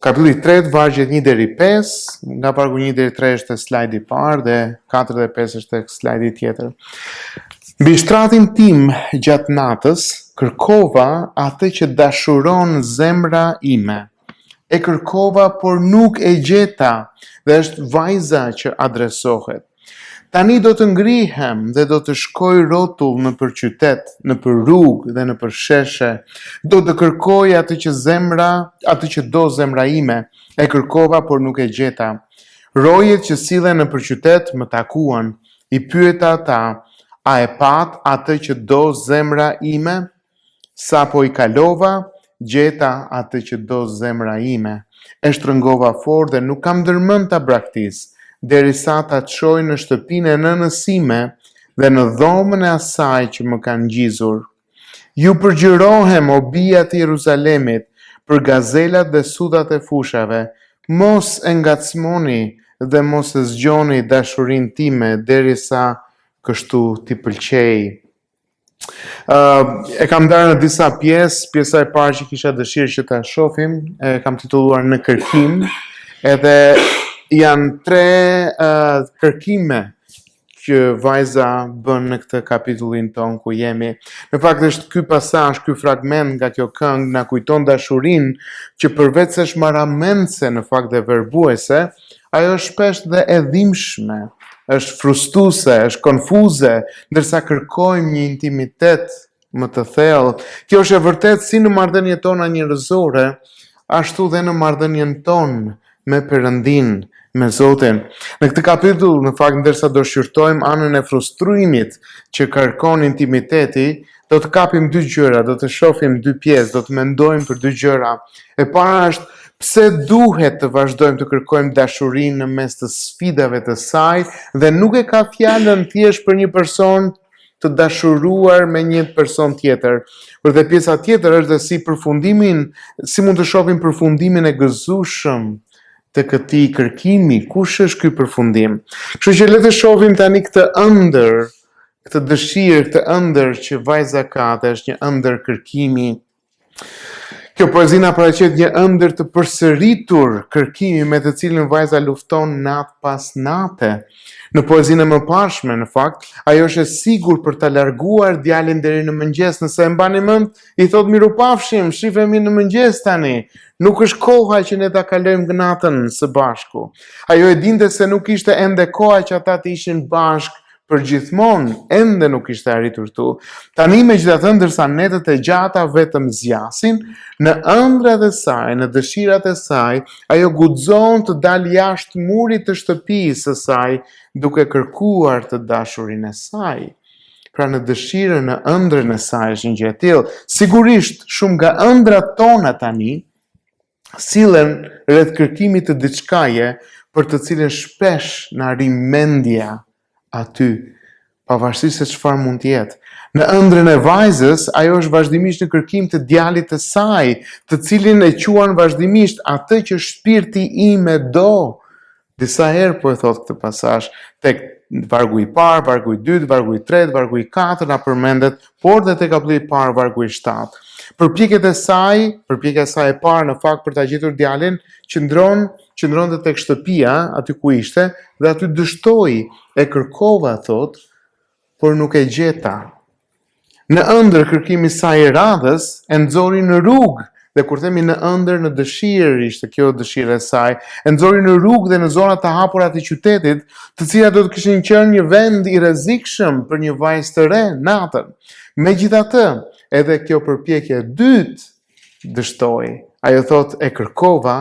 Kapitulli i tretë, vargjet 1 deri 5, nga vargu 1 deri 3 është slajdi i parë dhe 4 dhe 5 është tek slajdi tjetër. Mbi shtratin tim gjatë natës kërkova atë që dashuron zemra ime. E kërkova, por nuk e gjeta dhe është vajza që adresohet. Tani do të ngrihem dhe do të shkoj rrotull nëpër qytet, nëpër rrugë dhe nëpër sheshe. Do të kërkoj atë që zemra, atë që do zemra ime. E kërkova, por nuk e gjeta. Rojet që sillen nëpër qytet më takuan. I pyeta ata, a e patë atë që do zemra ime? Sapo i kalova, gjeta atë që do zemra ime. E shtrëngova fort dhe nuk kam ndërmend ta braktis, derisa ta çoj në shtëpinë e nënës sime dhe në dhomën e asaj që më ka ngjizur. Ju përgjërohem, o bija të Jeruzalemit, për gazelat dhe sudhat e fushave, mos e ngacmoni dhe mos e zgjoni dashurinë time derisa kështu t'i pëlqejë. Uh, e kam ndarë në disa pjesë, pjesa e parë që kisha dëshirë që ta shohim, e kam titulluar në kërkim, edhe janë tre uh, kërkime që vajza bën në këtë kapitullin tonë ku jemi. Në fakt është ky pasazh, ky fragment nga kjo këngë na kujton dashurinë që përveç se është marramendëse në fakt dhe verbuese, Ajo është shpesh dhe e dhimbshme, është frustuese, është konfuze, ndërsa kërkojmë një intimitet më të thellë. Kjo është e vërtetë si në marrëdhëniet tona njerëzore, ashtu dhe në marrëdhënien tonë me Perëndinë, me Zotin. Në këtë kapitull, në fakt, ndërsa do shqyrtojmë anën e frustrimit që kërkon intimiteti, do të kapim dy gjëra, do të shohim dy pjesë, do të mendojmë për dy gjëra. E para është pse duhet të vazhdojmë të kërkojmë dashurinë në mes të sfidave të saj dhe nuk e ka fjalën thjesht për një person të dashuruar me një person tjetër. Por dhe pjesa tjetër është dhe si përfundimin, si mund të shohim përfundimin e gëzueshëm të këtij kërkimi, kush është ky përfundim? Kështu që le të shohim tani këtë ëndërr këtë dëshirë, këtë ëndërr që vajza ka dhe është një ëndërr kërkimi. Kjo poezi na paraqet një ëndërr të përsëritur kërkimi me të cilën vajza lufton natë pas nate. Në poezinë e mëparshme, në fakt, ajo është e sigurt për ta larguar djalin deri në mëngjes, nëse e mbani mend, i thotë mirupafshim, shifemi në mëngjes tani. Nuk është koha që ne ta kalojmë natën së bashku. Ajo e dinte se nuk ishte ende koha që ata të ishin bashkë përgjithmonë ende nuk ishte arritur këtu. Tani megjithatë ndërsa netët e gjata vetëm zgjasin, në ëndrrat e saj, në dëshirat e saj, ajo guxon të dalë jashtë murit të shtëpisë së saj duke kërkuar të dashurin e saj. Pra në dëshirën, në ëndrrën e saj është një gjë e tillë. Sigurisht, shumë nga ëndrrat tona tani sillen rreth kërkimit të diçkaje për të cilën shpesh na rri mendja aty, pavarësisht se çfarë mund të jetë. Në ëndrrën e vajzës, ajo është vazhdimisht në kërkim të djalit të saj, të cilin e quan vazhdimisht atë që shpirti im e do. Disa herë po e thotë këtë pasazh tek vargu i parë, vargu i dytë, vargu i tretë, vargu i katërt na përmendet, por dhe tek kapitulli i parë, vargu i 7. Përpjekjet e saj, përpjekja e saj e parë në fakt për ta gjetur djalin, qëndron, qëndronte tek shtëpia, aty ku ishte, dhe aty dështoi, e kërkova, thotë, por nuk e gjeta. Në ëndërr kërkimi i saj i radhës e nxori në rrugë dhe kur themi në ëndërr në dëshirë ishte kjo dëshira e saj, e nxori në rrugë dhe në zona të hapura të qytetit, të cilat do të kishin qenë një vend i rrezikshëm për një vajzë të re natën. Megjithatë, edhe kjo përpjekje e dytë dështoi. Ajo thotë e kërkova,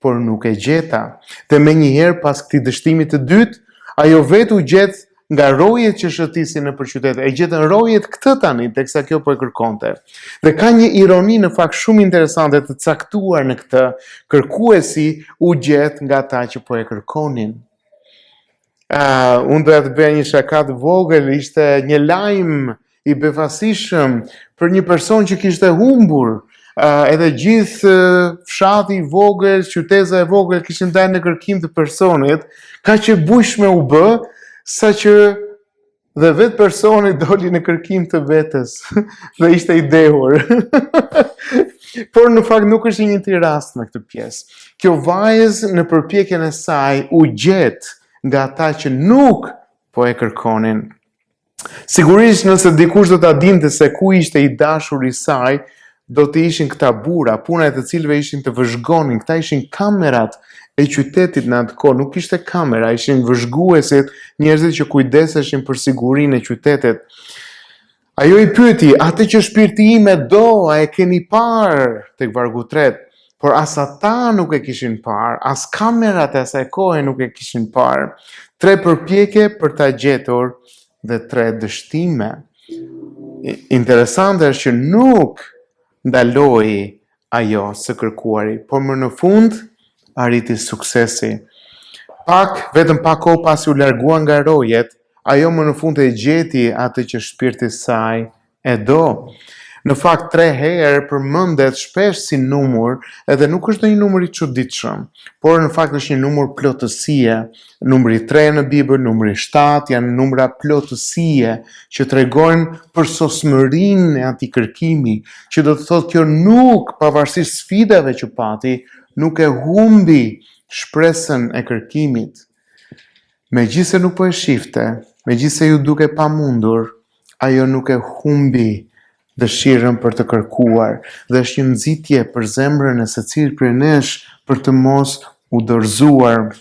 por nuk e gjeta. Dhe menjëherë pas këtij dështimi të dytë, ajo vetë u gjet nga rojet që shëtisin nëpër qytet. E gjetën rojet këtë tani, teksa kjo po e kërkonte. Dhe ka një ironi në fakt shumë interesante të caktuar në këtë. Kërkuesi u gjet nga ata që po e kërkonin. Uh, unë doja të bëja një shaka të vogël, ishte një lajm i befasishëm për një person që kishte humbur. Uh, edhe gjithë fshati i vogël, qyteza e vogël kishin dalë në kërkim të personit, kaq e bujshme u bë, saqë dhe vetë personi doli në kërkim të vetes dhe ishte i dehur. Por në fakt nuk është i njëjti rast me këtë pjesë. Kjo vajzë në përpjekjen e saj u gjet nga ata që nuk po e kërkonin. Sigurisht nëse dikush do ta dinte se ku ishte i dashuri i saj, do të ishin këta burra, puna e të cilëve ishin të vëzhgonin, këta ishin kamerat e qytetit në atë kohë, nuk kishte kamera, ishin vëzhguesit, njerëzit që kujdeseshin për sigurinë e qytetit. Ajo i pyeti, atë që shpirti im e do, a e keni parë? Tek vargu tretë, por as ata nuk e kishin parë, as kamerat e asaj kohe nuk e kishin parë. Tre përpjekje për ta gjetur dhe tre dështime. Interesante është që nuk ndaloi ajo së kërkuari, por më në fund arriti suksesi. Pak, vetëm pak kohë pasi u largua nga rojet, ajo më në fund e gjeti atë që shpirti i saj e do. Në fakt, tre herë përmendet shpesh si numër, edhe nuk është ndonjë numër i çuditshëm, por në fakt është një numër plotësie. Numri 3 në Bibël, numri 7 janë numra plotësie që tregojnë përsosmërinë e atij kërkimi, që do të thotë kjo nuk, pavarësisht sfidave që pati, nuk e humbi shpresën e kërkimit. Megjithëse nuk po e shifte, megjithëse iu duk e pamundur, ajo nuk e humbi dëshirën për të kërkuar dhe është një nxitje për zemrën e secilit prej nesh për të mos u dorëzuar.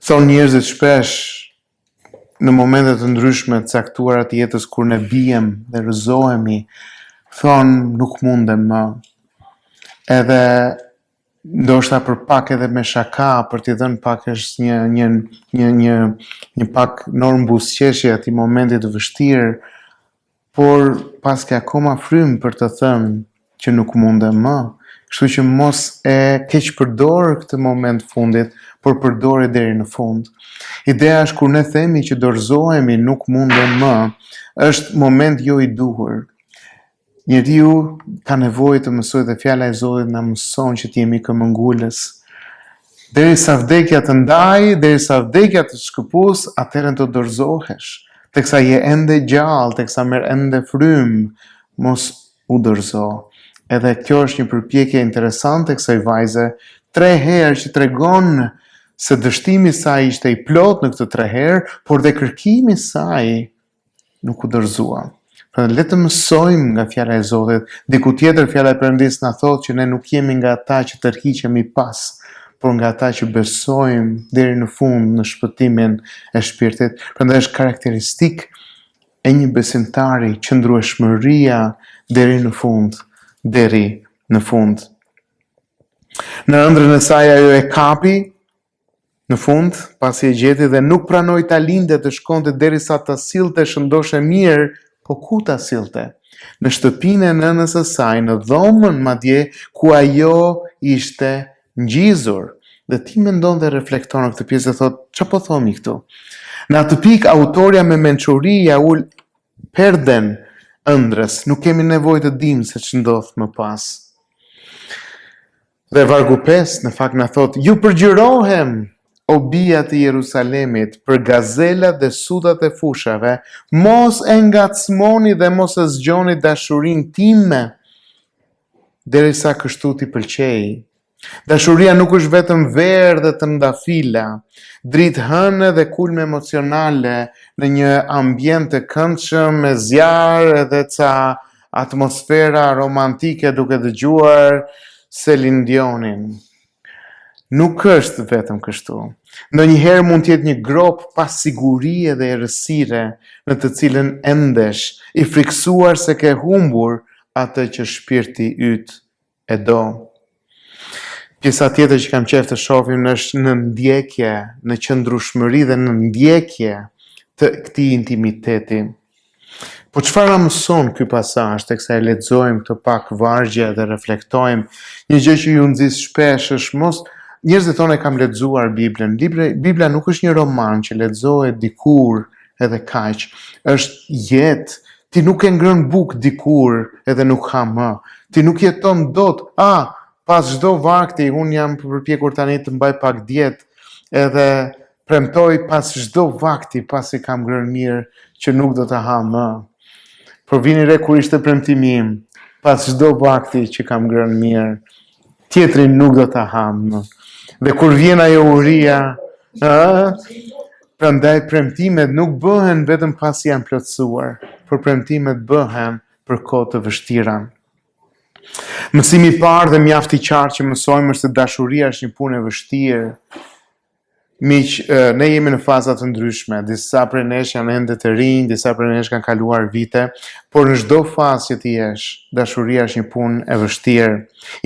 Thonë njerëzit shpesh në momente të ndryshme të caktuara të jetës kur ne biem dhe rrëzohemi, thonë nuk mundem më. Edhe ndoshta për pak edhe me shaka për t'i dhënë pak është një një një një një pak normë buzëqeshje atij momenti të vështirë, por paske akoma frymë për të thënë që nuk mundem më. Kështu që mos e keqpërdor këtë moment fundit, por përdore deri në fund. Ideja është kur ne themi që dorëzohemi nuk mundem më, është moment jo i duhur. Njeriu ka nevojë të mësojë dhe fjala e Zotit na mëson që të jemi këmbëngulës. Derisa vdekja të ndajë, derisa vdekja të shkëpusë, atëherë do dorëzohesh. Teksa je ende gjallë, teksa merr ende frymë, mos u dorëzo. Edhe kjo është një përpjekje interesante e kësaj vajze, tre herë që tregon se dështimi i saj ishte i plotë në këtë tre herë, por dhe kërkimi i saj nuk u dorëzua. Pra le të mësojmë nga fjala e Zotit. Diku tjetër fjala e Perëndisë na thotë që ne nuk jemi nga ata që tërhiqemi pas, por nga ata që besojmë deri në fund në shpëtimin e shpirtit. Prandaj është karakteristikë e një besimtari qëndrueshmëria deri në fund, deri në fund. Në ëndrrën e saj ajo e kapi Në fund, pasi e gjeti dhe nuk pranoi ta linte të shkonte derisa ta sillte shëndoshë e mirë, po ku ta sillte? Në shtëpinë e nënës së saj, në dhomën madje ku ajo ishte ngjizur. Dhe ti mendon dhe reflekton në këtë pjesë dhe thotë, ça po thomi këtu? Në atë pikë autorja me mençuri ia ul perden ëndrrës, nuk kemi nevojë të dimë se ç'ndodh më pas. Dhe vargu 5 në fakt na thotë, ju përgjërohem, o bija të Jerusalemit, për gazelat dhe sutat e fushave, mos e ngacmoni dhe mos e zgjoni dashurinë time, derisa kështu t'i pëlqejë. Dashuria nuk është vetëm verë dhe trëndafila, dritë hëne dhe kulme emocionale në një ambient të këndshëm me zjarr edhe ca atmosfera romantike duke dëgjuar Celine Dionin. Nuk është vetëm kështu. Ndonjëherë mund të jetë një gropë pasigurie dhe errësire në të cilën endesh, i frikësuar se ke humbur atë që shpirti yt e do. Pjesa tjetër që kam qejf të shohim është në ndjekje, në qëndrueshmëri dhe në ndjekje të këtij intimiteti. Po çfarë na mëson ky pasazh teksa e lexojmë këto pak vargje dhe reflektojmë? Një gjë që ju nxis shpesh është mos njerëzit thonë e kam lexuar Biblën. Bibla nuk është një roman që lexohet dikur edhe kaq. Është jetë. Ti nuk ke ngrënë bukë dikur edhe nuk ha më. Ti nuk jeton dot. Ah, pas çdo vakti unë jam përpjekur tani të mbaj pak dietë edhe premtoj pas çdo vakti pasi kam ngrënë mirë që nuk do të ha më. Por vini re kur ishte premtimi im. Pas çdo vakti që kam ngrënë mirë, tjetrin nuk do ta ha më. Dhe kur vjen ajo uria, ë, prandaj premtimet nuk bëhen vetëm pasi janë plotësuar, por premtimet bëhen për kohë të vështira. Mësimi i parë dhe mjaft i qartë që mësojmë është se dashuria është një punë e vështirë. Miq, ne jemi në faza të ndryshme, disa prej nesh janë ende të rinj, disa prej nesh kanë kaluar vite, por në çdo fazë që të jesh, dashuria është një punë e vështirë.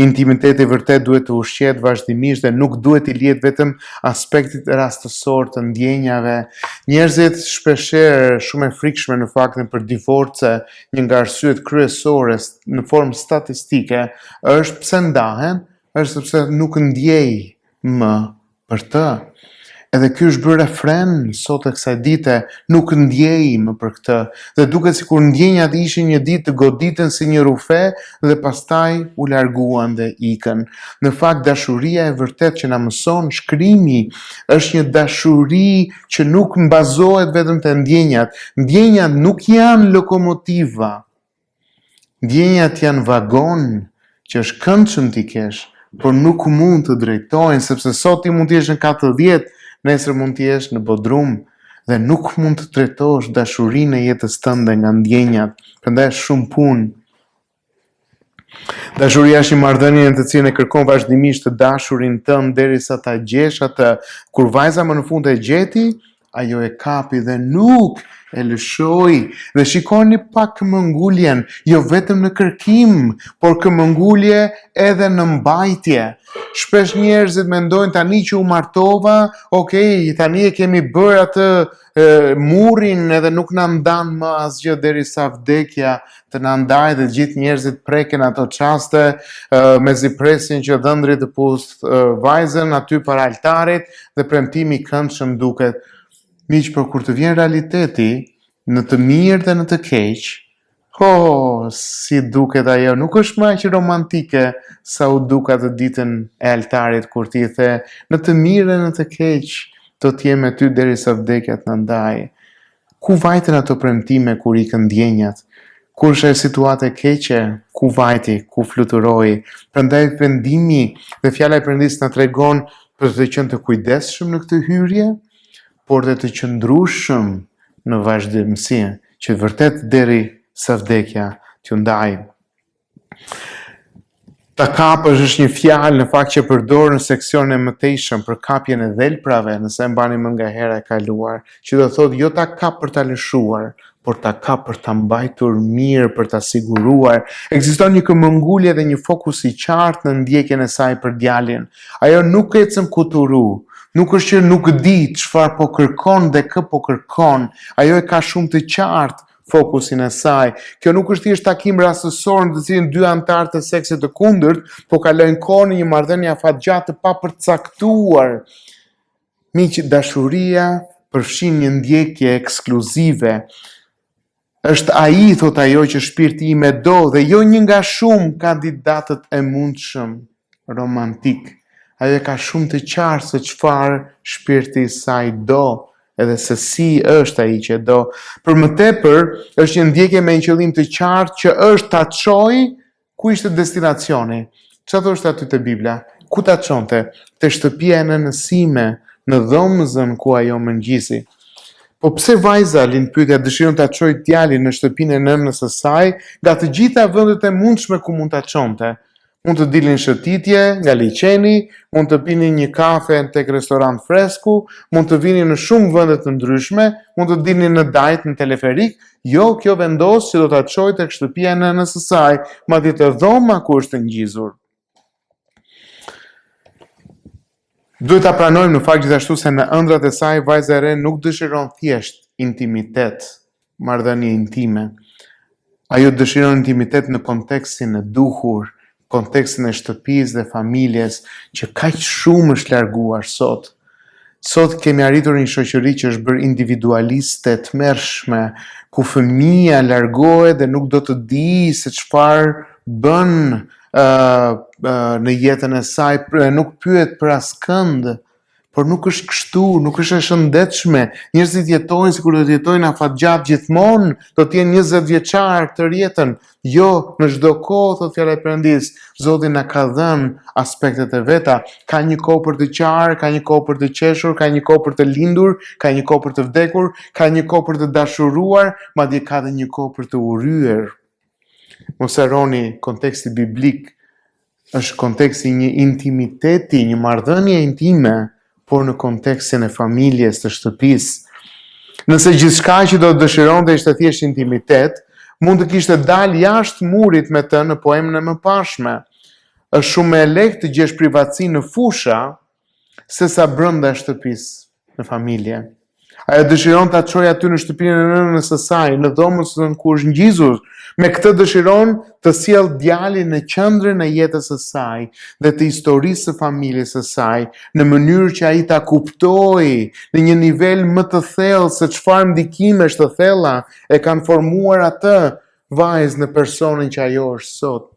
Intimiteti i vërtetë duhet të ushqehet vazhdimisht dhe nuk duhet t'i lihet vetëm aspektit rastësor të ndjenjave. Njerëzit shpeshherë shumë e frikshme në fakt për divorce, një nga arsyet kryesore në formë statistike është pse ndahen, është sepse nuk ndjej më për të. Edhe ky është bërë refren sot e kësaj dite, nuk ndjej më për këtë. Dhe duket sikur ndjenjat ishin një ditë të goditën si një rrufe dhe pastaj u larguan dhe ikën. Në fakt dashuria e vërtetë që na mëson shkrimi është një dashuri që nuk bazohet vetëm te ndjenjat. Ndjenjat nuk janë lokomotiva. Ndjenjat janë vagon që është këndshëm t'i kesh, por nuk mund të drejtojnë, sepse sot ti mund të jesh në kat të 10, nesër mund të jesh në bodrum dhe nuk mund të drejtosh dashurinë e jetës tënde nga ndjenjat. Prandaj është shumë punë. Dashuria është një marrëdhënie në të cilën e kërkon vazhdimisht të dashurin tënd derisa ta gjesh atë. Kur vajza më në fund e gjeti, Ajo e kapi dhe nuk e lëshoi. Dhe shikoni pak këmbënguljen, jo vetëm në kërkim, por këmbëngulje edhe në mbajtje. Shpesh njerëzit mendojnë tani që u martova, ok, tani e kemi bërë atë e, murin edhe nuk na ndan më asgjë derisa vdekja të na ndajë dhe gjithë njerëzit preken ato çaste, mezi presin që dhëndri të puthë vajzën aty para altarit dhe premtimi i këndshëm duket. Miq, por kur të vjen realiteti, në të mirë dhe në të keq, ho, si duket ajo, nuk është më aq romantike sa u duk atë ditën e altarit kur ti i the, në të mirë dhe në të keq, do të jem me ty derisa vdekja të na ndajë. Ku vajtën ato premtime kur ikën ndjenjat? Kur është ajo situatë e keqe, ku vajti, ku fluturoi? Prandaj vendimi dhe fjala e Perëndisë na tregon për të qenë të kujdesshëm në këtë hyrje, por dhe të qëndrueshëm në vazhdimësi, që vërtet deri sa vdekja t'ju ndajë. Ta kapësh është një fjalë në fakt që përdor në seksionin e mëtejshëm për kapjen e dhelprave, nëse e mbani mend nga hera e kaluar, që do thotë jo ta kap për ta lëshuar, por ta kap për ta mbajtur mirë, për ta siguruar. Ekziston një këmbëngulje dhe një fokus i qartë në ndjekjen e saj për djalin. Ajo nuk ecën kuturu, nuk është që nuk di çfarë po kërkon dhe kë po kërkon. Ajo e ka shumë të qartë fokusin e saj. Kjo nuk është thjesht takim rastësor në të cilin dy anëtarë të seksit të kundërt po kalojnë kohë në një marrëdhënie afatgjatë të papërcaktuar. Miq, dashuria përfshin një ndjekje ekskluzive. Është ai, thotë ajo, që shpirti im e do dhe jo një nga shumë kandidatët e mundshëm romantikë. Ajo e ka shumë të qartë se çfarë shpirti i saj do edhe se si është ai që e do. Për më tepër, është një ndjekje me një qëllim të qartë që është ta çojë ku ishte destinacioni. Ça thoshte aty te Bibla? Ku ta çonte? Te shtëpia e nënës sime, në dhomëzën ku ajo më ngjizi. Po pse vajza, lind pyetja, dëshiron ta çojë djalin në shtëpinë e nënës së saj, nga të gjitha vendet e mundshme ku mund ta çonte? Mund të dilnin shëtitje nga liqeni, mund të pinin një kafe tek restorant Fresku, mund të vinin në shumë vende të ndryshme, mund të dilnin në Dajt në teleferik, jo, kjo vendos që do ta çojë tek shtëpia e nënës së saj, madje te dhoma ku është ngjizur. Duhet ta pranojmë në fakt gjithashtu se në ëndrrat e saj vajza e re nuk dëshiron thjesht intimitet, marrëdhënie intime. Ajo dëshiron intimitet në kontekstin e duhur, kontekstin e shtëpisë dhe familjes që kaq shumë është larguar sot. Sot kemi arritur një shoqëri që është bërë individualiste, e tmerrshme, ku fëmija largohet dhe nuk do të dijë se çfarë bën uh, uh, në jetën e saj, nuk pyet për askënd. Por nuk është kështu, nuk është e shëndetshme. Njerëzit jetojnë sikur do të jetojnë afatgjatë gjithmonë, do të jenë 20 vjeçar tërë jetën. Jo, në çdo kohë thotë fjala e Perëndisë, Zoti na ka dhënë aspektet e veta. Ka një kohë për të qarë, ka një kohë për të qeshur, ka një kohë për të lindur, ka një kohë për të vdekur, ka një kohë për të dashuruar, madje ka dhe një kohë për të urryer. Mos harroni konteksti biblik është konteksti i një intimiteti, një marrëdhënie intime, por në kontekstin e familjes, të shtëpisë. Nëse gjithçka që do të dëshironte ishte thjesht intimitet, mund të kishte dalë jashtë murit me të në poemën e mëparshme. Është shumë më e lehtë të gjesh privatësi në fusha sesa brenda shtëpisë në familje. Ajo dëshiron ta çojë aty në shtëpinë e nënës së saj, në dhomën ku është ngjizur. Me këtë dëshiron të sjellë djalin në qendrën e jetës së saj dhe të historisë së familjes së saj, në mënyrë që ai ta kuptojë në një nivel më të thellë se çfarë ndikimesh të thella e kanë formuar atë vajzë në personin që ajo është sot.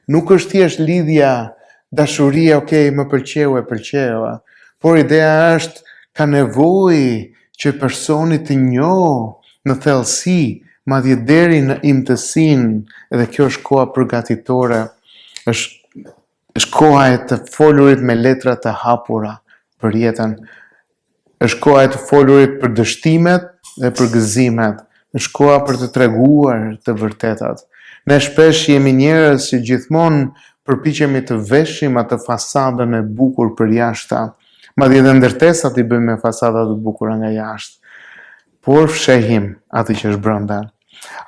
Nuk është thjesht lidhja dashuria, ok, më pëlqeu, e pëlqeva, por ideja është ka nevojë që personi të njohë në thellësi, madje deri në imtësinë, edhe kjo është koha përgatitore, është është koha e të folurit me letra të hapura për jetën. Është koha e të folurit për dështimet dhe për gëzimet. Është koha për të treguar të vërtetat. Ne shpesh jemi njerëz që gjithmonë përpiqemi të veshim atë fasadën e bukur përjashta. Madje edhe ndërtesat i bëjmë me fasada të bukura nga jashtë. Por fshehim atë që është brenda.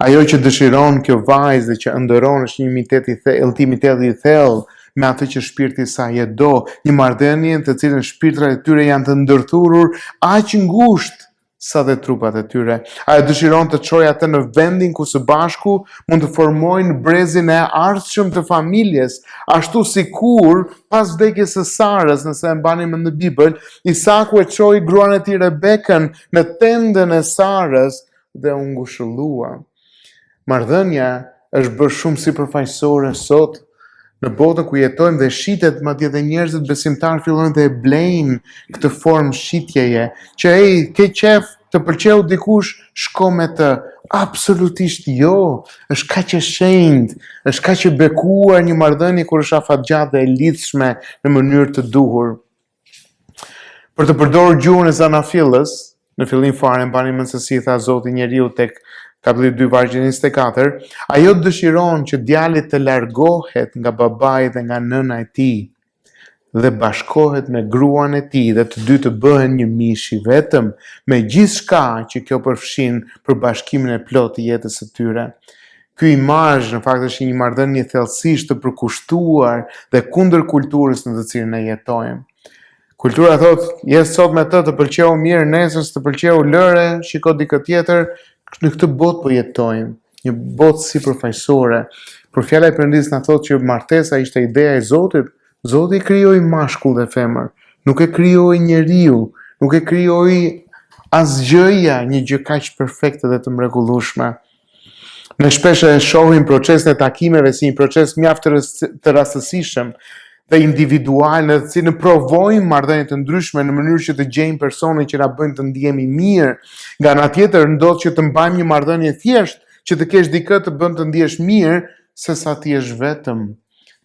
Ajo që dëshiron kjo vajzë dhe që ëndërron është një intimitet i thellë, intimitet i thellë me atë që shpirti i saj e do, një marrëdhënie në të cilën shpirtrat e tyre janë të ndërthurur aq ngushtë sa dhe trupat e tyre. Ajo dëshiron të çojë atë në vendin ku së bashku mund të formojnë brezin e ardhshëm të familjes, ashtu sikur pas vdekjes së Sarës, nëse e mbani mend në Bibël, Isaku e çoi gruan e tij Rebekën në tendën e Sarës dhe u ngushëllua. Marrëdhënia është bërë shumë sipërfaqësore sot në botën ku jetojmë dhe shitet madje dhe njerëzit besimtarë fillojnë dhe e blejnë këtë formë shitjeje, që ej, ke qejf, të pëlqeu dikush, shko me të. Absolutisht jo, është kaq e shenjtë, është kaq e bekuar një marrëdhënie kur është afatgjatë dhe e lidhshme në mënyrë të duhur. Për të përdorur gjuhën e zanafillës, në fillim fare mbani mend se si i tha Zoti njeriut tek kapitulli 2 vargu 24, ajo dëshiron që djali të largohet nga babai dhe nga nëna e tij dhe bashkohet me gruan e tij dhe të dy të bëhen një mish i vetëm, me gjithçka që kjo përfshin për bashkimin e plotë të jetës së tyre. Ky imazh në fakt është një marrëdhënie thellësisht të përkushtuar dhe kundër kulturës në të cilën ne jetojmë. Kultura thotë, je sot me të, të pëlqeu mirë, nesër s'të pëlqeu lëre, shiko dikë tjetër. Në këtë botë po jetojmë, një botë sipërfaqësore. Por fjala e Perëndisë na thotë që martesa ishte ideja e Zotit. Zoti e krijoi mashkull dhe femër, nuk e krijoi njeriu, nuk e krijoi asgjëja një gjë kaq perfekte dhe të mrekullueshme. Ne shpesh e shohim procesin e takimeve si një proces mjaft të rastësishëm dhe individual në të cilin provojmë marrëdhënie të ndryshme në mënyrë që të gjejmë personin që na bëjnë të ndihemi mirë. Nga ana tjetër, ndodh që të mbajmë një marrëdhënie thjesht që të kesh dikë të bën të ndihesh mirë sesa të jesh vetëm.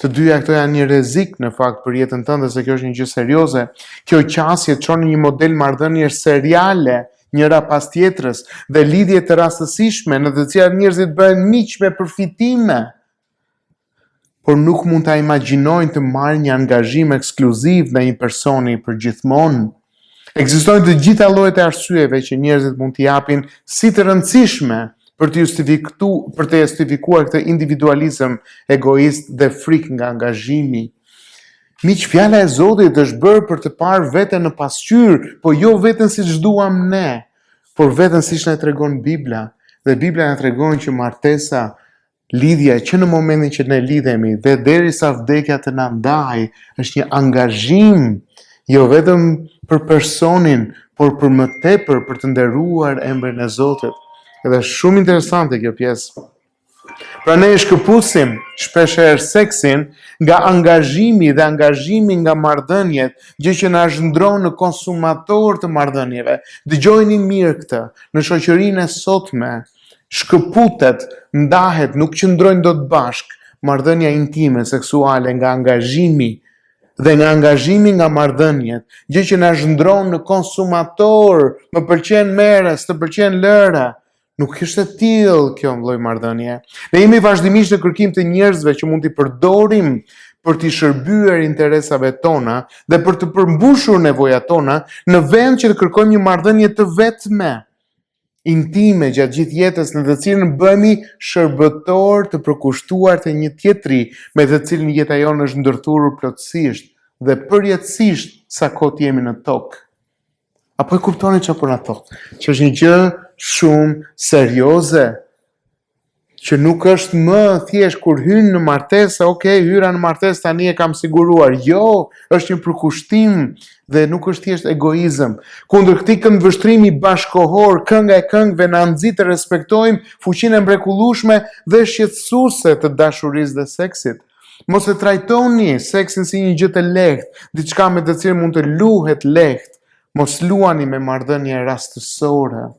Të dyja këto janë një rrezik në fakt për jetën tënde se kjo është një gjë serioze. Kjo qasje çon në një model marrëdhëniesh seriale njëra pas tjetrës dhe lidhje të rastësishme në të cilat njerëzit bëhen miq me përfitime. Por nuk mund ta imagjinojnë të marrin një angazhim ekskluziv ndaj një personi për gjithmonë. Ekzistojnë të gjitha llojet e arsyeve që njerëzit mund t'i japin si të rëndësishme për të justifiku, për të justifikuar këtë individualizëm egoist dhe frikë nga angazhimi. Miq, fjala e Zotit është bërë për të parë veten në pasqyrë, po jo veten siç duam ne, por veten siç na e tregon Bibla. Dhe Bibla na tregon që martesa Lidhja që në momentin që ne lidhemi dhe derisa vdekja të na ndajë, është një angazhim jo vetëm për personin, por për më tepër për të nderuar emrin e Zotit. Edhe është shumë interesante kjo pjesë. Pra ne e shkëpusim shpeshherë seksin nga angazhimi dhe angazhimi nga marrëdhëniet, gjë që na shndërron në konsumatorë të marrëdhënieve. Dëgjojeni mirë këtë, në shoqërinë e sotme shkëputet, ndahet, nuk qëndrojnë dot bashkë marrëdhënia intime seksuale nga angazhimi dhe nga angazhimi nga marrëdhëniet, gjë që na shndërron në konsumatorë, më pëlqen merre, s'të pëlqen lëre. Nuk është e tillë kjo lloj marrëdhënie. Ne jemi vazhdimisht në kërkim të njerëzve që mund t'i përdorim për t'i shërbyer interesave tona dhe për të përmbushur nevojat tona, në vend që të kërkojmë një marrëdhënie të vetme, intime gjatë gjithë jetës në të cilën bëhemi shërbëtorë të përkushtuar të një tjetri me të cilin jeta jonë është ndërthurur plotësisht dhe përjetësisht sa kohë të jemi në tokë. A po e kuptoni çfarë po na thotë? Që është një gjë shumë serioze që nuk është më thjesht kur hyn në martesë, ok, hyra në martesë tani e kam siguruar. Jo, është një përkushtim dhe nuk është thjesht egoizëm. Kundër këtij këndvështrimi bashkëkohor, kënga e këngëve na nxit të respektojmë fuqinë e mrekullueshme dhe shqetësuese të dashurisë dhe seksit. Mos e trajtoni seksin si një gjë të lehtë, diçka me të cilën mund të luhet lehtë. Mos luani me marrëdhënie rastësore.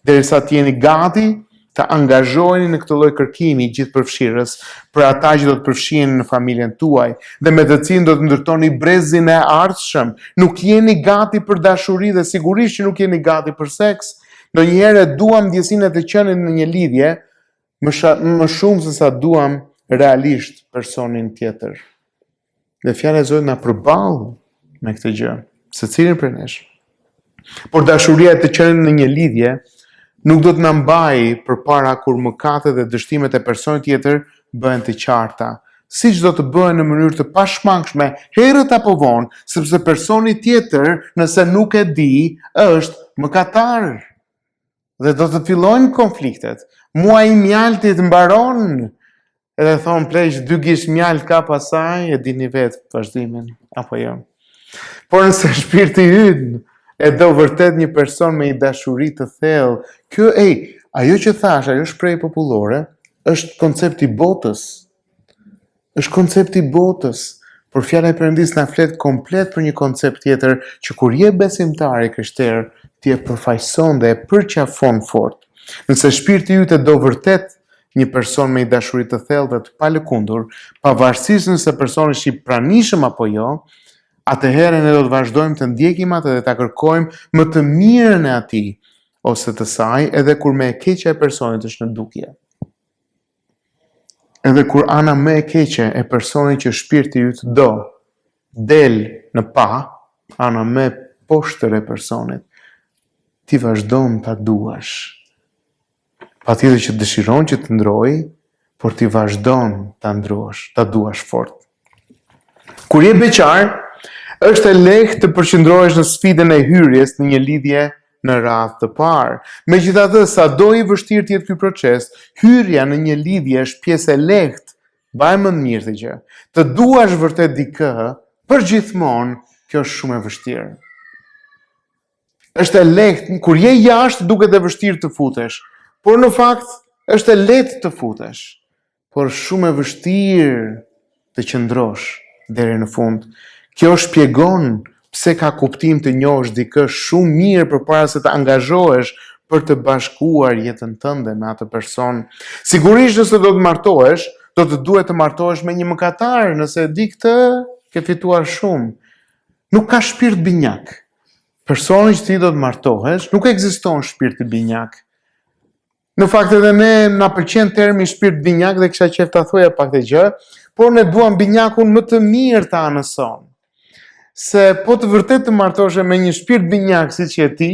Derisa të jeni gati të angazhoheni në këtë lloj kërkimi gjithëpërfshirës për ata që do të përfshiheni në familjen tuaj dhe me të cilin do të ndërtoni brezin e ardhshëm. Nuk jeni gati për dashuri dhe sigurisht që nuk jeni gati për seks. Ndonjëherë e duam ndjesinë e të qenit në një lidhje, më, sha, më shumë se sa duam realisht personin tjetër. Dhe fjala e Zotit na përball me këtë gjë, secilin prej nesh. Por dashuria e të qenit në një lidhje nuk do të na mbajë përpara kur mëkatet dhe dështimet e personit tjetër bëhen të qarta, siç do të bëhen në mënyrë të pashmangshme herët apo vonë, sepse personi tjetër, nëse nuk e di, është mëkatar. Dhe do të fillojnë konfliktet. Muaji i mjaltit mbaron. Edhe thonë pleqtë dy gisht mjalt ka pasaj, e dini vetë vazhdimin, apo jo. Por nëse shpirti ynë e do vërtet një person me një dashuri të thellë, kjo, ej, ajo që thashë, ajo shprehje popullore, është koncepti i botës. Është koncepti i botës, por fjala e Perëndisë na flet komplet për një koncept tjetër që kur je besimtar i krishterë, ti e përfaqëson dhe e përqafon fort. Nëse shpirti yt e do vërtet një person me një dashuri të thellë dhe të palëkundur, pavarësisht nëse personi është i pranishëm apo jo, atëherë ne do të vazhdojmë të ndjekim atë dhe ta kërkojmë më të mirën e atij ose të saj, edhe kur më e keqja e personit është në dukje. Edhe kur ana më e keqe e personit që shpirti yt do, del në pah, ana më e poshtër e personit, ti vazhdon ta duash. Patjetër që dëshiron që të ndrojë, por ti vazhdon ta ndrosh, ta duash fort. Kur je beqar, është e lehtë të përqendrohesh në sfidën e hyrjes në një lidhje në radhë të parë. Megjithatë, sado i vështirë të jetë ky proces, hyrja në një lidhje është pjesë e lehtë. Mbaje mend mirë këtë gjë. Të duash vërtet dikë përgjithmonë, kjo është shumë e vështirë. Është e lehtë, kur je jashtë duket e vështirë të futesh, por në fakt është e lehtë të futesh. por shumë e vështirë të qëndrosh deri në fund. Kjo shpjegon pse ka kuptim të njohësh dikë shumë mirë përpara se të angazhohesh për të bashkuar jetën tënde me atë person. Sigurisht nëse do të martohesh, do të duhet të martohesh me një mëkatar, nëse e di këtë, ke fituar shumë. Nuk ka shpirt binjak. Personi që ti do të martohesh, nuk ekziston shpirti binjak. Në fakt edhe ne na pëlqen termi shpirt binjak dhe kisha qejf ta thoja pak këtë gjë, por ne duam binjakun më të mirë të anës sonë. Se po të vërtet të martoheshe me një shpirt binjak siç je ti,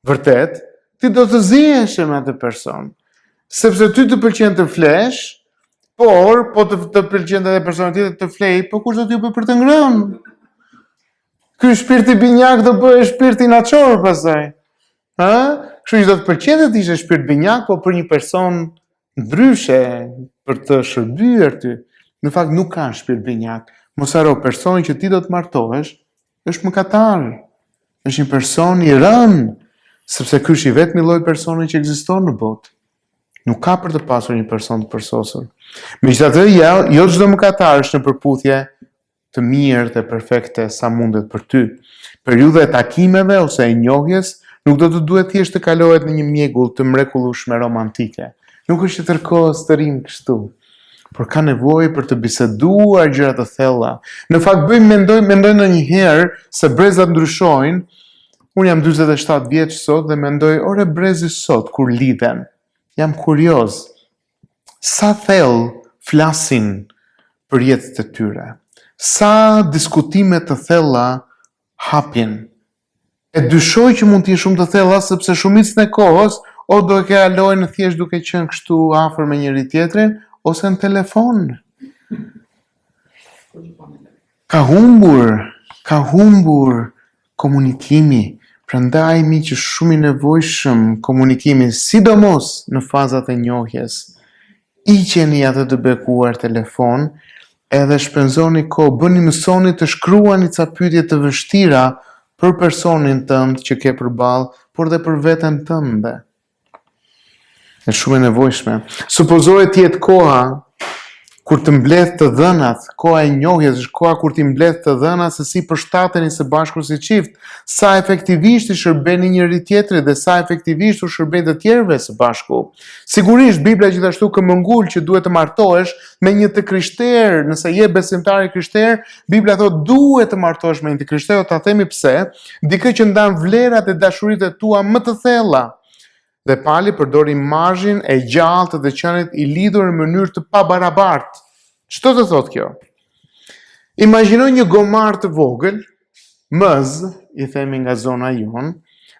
vërtet, ti do të ziheshe me atë person. Sepse ty të pëlqen të flesh, por po të, të pëlqen edhe personi tjetër të flejë, po kush do t'ju bëjë për të ngrënë? Ky shpirti binjak do bëhej shpirti inatçor pastaj. Ë? Kështu që do të pëlqente të ishe shpirt binjak, po për një person ndryshe, për të shërbyer ty. Në fakt nuk ka shpirt binjak. Mos harro, personi që ti do të martohesh është mëkatar. Është një person i rënë, sepse ky është i vetmi lloj personi që ekziston në botë. Nuk ka për të pasur një person të përsosur. Megjithatë, jo, jo çdo mëkatar është në përputhje të mirë dhe perfekte sa mundet për ty. Periudha e takimeve ose e njohjes nuk do të duhet thjesht të kalohet në një mjegull të mrekullueshme romantike. Nuk është që tërë kohës të rrimë kështu, por ka nevojë për të biseduar gjëra të thella. Në fakt bëj mendoj mendoj ndonjëherë se brezat ndryshojnë. Unë jam 47 vjeç sot dhe mendoj, ore brezi sot kur lidhen. Jam kurioz. Sa thellë flasin për jetët e tyre? Sa diskutime të thella hapin? E dyshoj që mund të jenë shumë të thella sepse shumicën e kohës o do e kalojnë thjesht duke qenë kështu afër me njëri-tjetrin ose në telefon. Ka humbur, ka humbur komunikimi, prandaj miq është shumë i nevojshëm komunikimi, sidomos në fazat e njohjes. Hiqeni atë të bekuar telefon, edhe shpenzoni kohë, bëni mësoni të shkruani ca pyetje të vështira për personin tënd që ke përballë, por dhe për veten tënde. Është shumë e nevojshme. Supozohet të jetë koha kur të mbledh të dhënat, koha e njohjes është koha kur ti mbledh të dhënat se si përshtateni së bashku si çift, sa efektivisht i shërbeni njëri-tjetrit dhe sa efektivisht u shërbeni të tjerëve së bashku. Sigurisht, Bibla gjithashtu këmbëngul që duhet të martohesh me një të krishterë, nëse je besimtar i krishterë, Bibla thotë duhet të martohesh me një të krishterë, ta themi pse, dikë që ndan vlerat e dashuritë e tua më të thella. Dhe Pali përdor imazhin e gjallë të të qenit i lidhur në mënyrë të pabarabartë. Ç'do të thotë kjo? Imagjino një gomar të vogël, mëz, i themi nga zona jonë,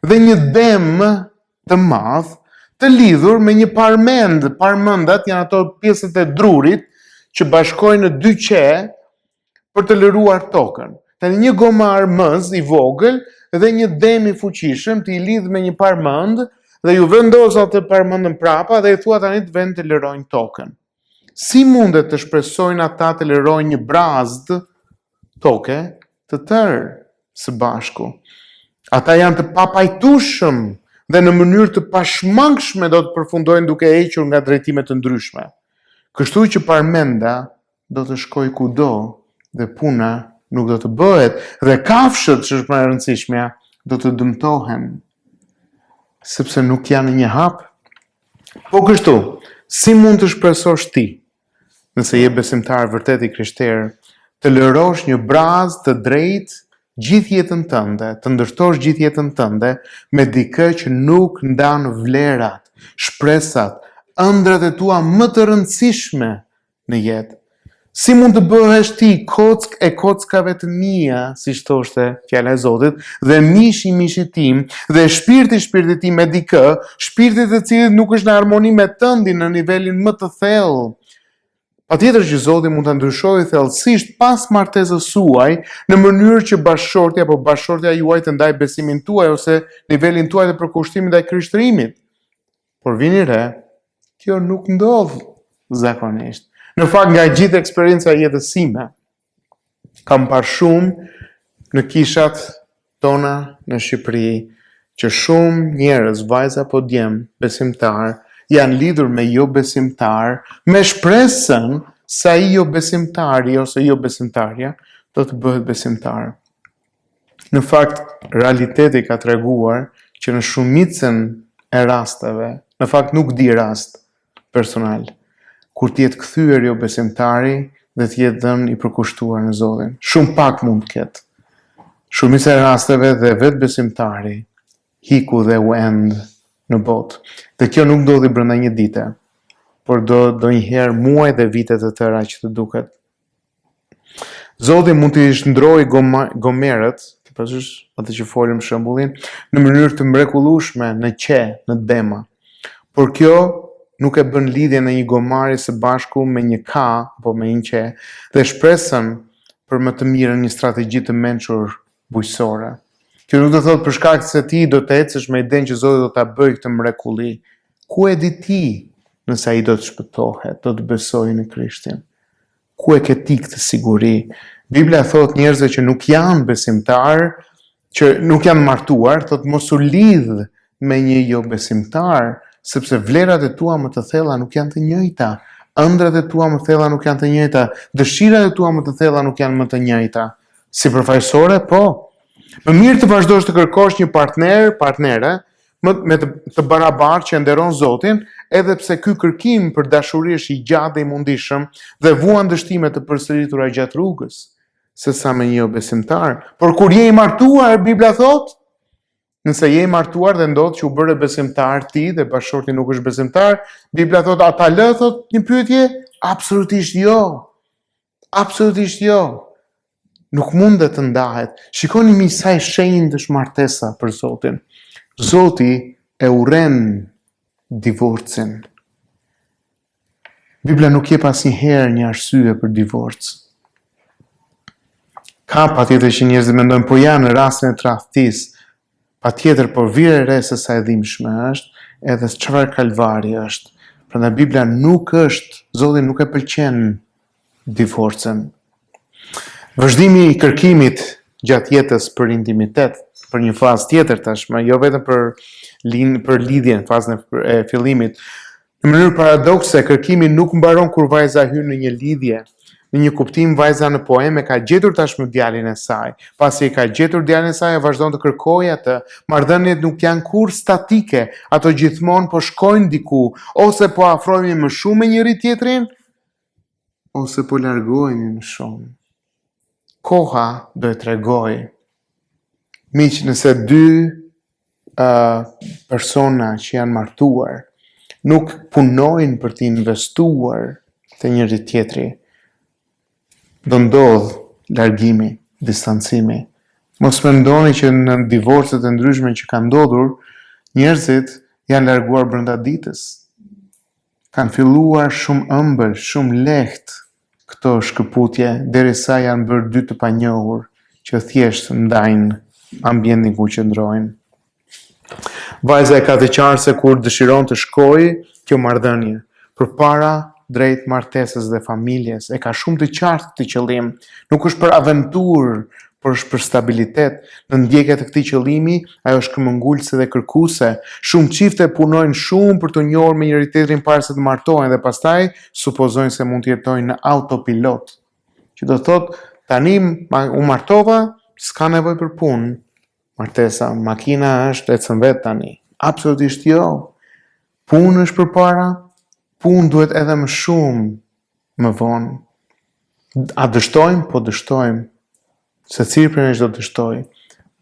dhe një dem të madh të lidhur me një parmend. Parmendat janë ato pjesët e drurit që bashkojnë në dy qe për të lëruar tokën. Tani një gomar mëz i vogël dhe një dem i fuqishëm ti i lidh me një parmend dhe ju vendos atë parmendën prapa dhe i thua tani të venë të lërojnë tokën. Si mundet të shpresojnë ata të lërojnë një brazd toke të tërë së bashku? Ata janë të papajtueshëm dhe në mënyrë të pashmangshme do të përfundojnë duke ecur nga drejtime të ndryshme. Kështu që parmenda do të shkojë kudo dhe puna nuk do të bëhet dhe kafshët, që është më e rëndësishmja, do të dëmtohen sepse nuk janë në një hap. Po kështu, si mund të shpresosh ti, nëse je besimtar vërtet i krishterë, të lërosh një brazë të drejtë gjithë jetën tënde, të ndërtosh gjithë jetën tënde me dikë që nuk ndan vlerat, shpresat, ëndrrat e tua më të rëndësishme në jetë. Si mund të bëhesh ti kockë e kockave të mia, siç thoshte fjala e Zotit, dhe mish i mishit tim, dhe shpirt i shpirtit tim me dikë, shpirti i të cilit nuk është në harmoni me tëndin në nivelin më të thellë. Patjetër që Zoti mund ta ndryshojë thellësisht pas martesës suaj, në mënyrë që bashkëshorti apo bashkëshortja juaj të ndajë besimin tuaj ose nivelin tuaj të përkushtimit ndaj krishtërimit. Por vini re, kjo nuk ndodh zakonisht. Në fakt nga gjithë eksperienca e jetës sime, kam parë shumë në kishat tona në Shqipëri që shumë njerëz, vajza apo djem, besimtarë, janë lidhur me jobesimtarë, me shpresën se ai jobesimtari ose jobesimtarja do të bëhet besimtar. Në fakt, realiteti ka treguar që në shumicën e rasteve, në fakt nuk di rast personal, kur të jetë kthyer jobesimtari dhe të jetë dhënë i përkushtuar në Zotin. Shumë pak mund të ketë. Shumica e rasteve dhe vetë besimtari iku dhe u end në botë. Dhe kjo nuk ndodhi brenda një dite, por do ndonjëherë muaj dhe vite të tëra që të duket. Zoti mund t'i shndërrojë gomerët, ke parasysh atë që folëm shembullin, në mënyrë të mrekullueshme në qe, në dema. Por kjo nuk e bën lidhjen e një gomari së bashku me një ka apo me një qe dhe shpresën për më të mirën një strategji të mençur bujqësore. Kjo nuk do të thotë për shkak se ti do të ecësh me idenë që Zoti do ta bëjë këtë mrekulli. Ku e di ti nëse ai do të shpëtohet, do të besojë në Krishtin? Ku e ke ti këtë siguri? Biblia thotë njerëzve që nuk janë besimtarë, që nuk janë martuar, thotë mos u lidh me një jobesimtar, Sepse vlerat e tua më të thella nuk janë të njëjta, ëndrrat e tua më të thella nuk janë të njëjta, dëshirat e tua më të thella nuk janë më të njëjta. Sipërfaqësore, po. Më mirë të vazhdosh të kërkosh një partner, partnere, më me të, të barabartë që e nderon Zotin, edhe pse ky kërkim për dashuri është i gjatë dhe i mundishëm dhe vuan dështime të përsëritura gjatë rrugës, sesa me një jobesimtar. Por kur je i martuar, Bibla thotë, nëse je i martuar dhe ndodh që u bëre besimtar ti dhe bashkëshorti nuk është besimtar, Bibla thotë, a ta lë thotë një pyetje? Absolutisht jo. Absolutisht jo. Nuk mundet të ndahet. Shikoni miq sa e shenjtë është martesa për Zotin. Zoti e urren divorcin. Bibla nuk jep asnjëherë një arsye për divorc. Ka patjetër që njerëzit mendojnë, po ja në rastin e tradhtisë, Patjetër, por vire re se sa e dhimbshme është, edhe çfarë kalvari është. Prandaj Bibla nuk është, Zoti nuk e pëlqen divorcin. Vazhdimi i kërkimit gjatë jetës për intimitet, për një fazë tjetër tashmë, jo vetëm për lin, për lidhjen, fazën e fillimit, Në mënyrë paradokse, kërkimi nuk mbaron kur vajza hyn në një lidhje. Në një kuptim, vajza në poemë e ka gjetur tashmë djalin e saj. Pasi e ka gjetur djalin e saj, ajo vazhdon të kërkojë atë. Marrëdhëniet nuk janë kurrë statike, ato gjithmonë po shkojnë diku, ose po afrohemi më shumë me njëri-tjetrin, ose po largohemi më shumë. Koha do e tregojë. Miq, nëse dy uh, persona që janë martuar nuk punojnë për të investuar te njëri-tjetri, do ndodhë largimi, distancimi. Mos mendoni që në divorcet e ndryshme që kanë ndodhur, njerëzit janë larguar brenda ditës. Kanë filluar shumë ëmbël, shumë lehtë këto shkëputje derisa janë bërë dy të panjohur që thjesht ndajnë ambientin ku qëndrojnë. Vajza e ka të qartë se ku dëshiron të shkojë kjo marrëdhënie, përpara drejt martesës dhe familjes. E ka shumë të qartë këtë qëllim. Nuk është për aventurë, por është për stabilitet. Në ndjekje të këtij qëllimi, ajo është këmbëngulëse dhe kërkuese. Shumë çifte punojnë shumë për t'u njohur me njëri-tjetrin para se të martohen dhe pastaj supozojnë se mund të jetojnë në autopilot. Që do të thotë, tani u martova, s'ka nevojë për punë. Martesa, makina është ecën vetë tani. Absolutisht jo. Punë është përpara, punë duhet edhe më shumë më vonë. A dështojmë? Po dështojmë. Secili prej nesh do dështojë.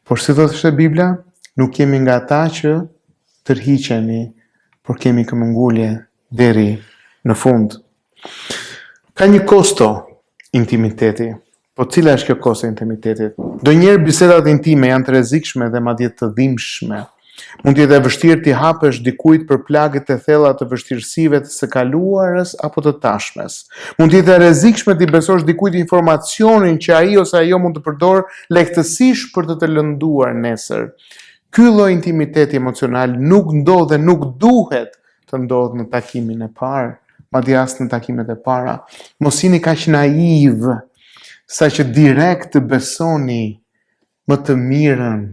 Por si thoshte Bibla, nuk jemi nga ata që tërhiqemi, por kemi këmbëngulje deri në fund. Ka një kosto intimiteti. Po cila është kjo kosto e intimitetit? Ndonjëherë bisedat intime janë të rrezikshme dhe madje të dhimbshme. Mund të jetë e vështirë t'i hapesh dikujt për plagët e thella të vështirësive të së kaluarës apo të tashmes. Mund të jetë e rrezikshme t'i besosh dikujt informacionin që ai ose ajo mund të përdorë lehtësisht për të të lënduar nesër. Ky lloj intimiteti emocional nuk ndodh dhe nuk duhet të ndodhë në takimin e parë, madje as në takimet e para. Mos jini kaq naivë saqë direkt të besoni më të mirën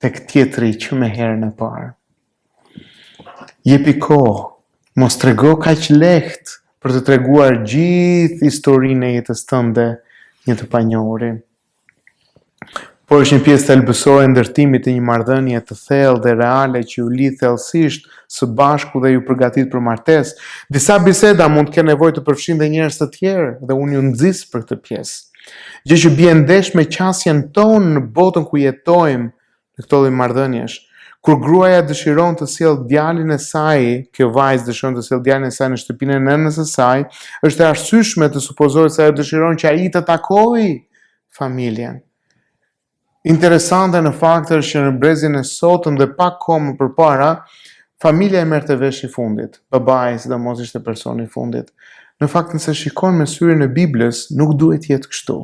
tek tjetri që me herën e parë. Jepi kohë, mos trego kaq lehtë për të treguar gjithë historinë e jetës tënde një të panjohuri. Por është një pjesë thelbësore e ndërtimit të një marrëdhënie të thellë dhe reale që ju lidh thellësisht së bashku dhe ju përgatit për martesë. Disa biseda mund të kenë nevojë të përfshijnë dhe njerëz të tjerë dhe unë ju nxis për këtë pjesë. Gjë që bie ndesh me qasjen tonë në botën ku jetojmë në këto lloj marrëdhëniesh. Kur gruaja dëshiron të sjellë djalin e saj, kjo vajzë dëshiron të sjellë djalin e saj në shtëpinë e nënës së saj, është e arsyeshme të supozohet se ajo dëshiron që ai të takojë familjen. Interesante në fakt është që në brezin e sotëm dhe pak kohë më përpara, familja e merrte vesh i fundit. Babai sidomos ishte personi i fundit. Në fakt nëse shikon me syrin e Biblës, nuk duhet të jetë kështu.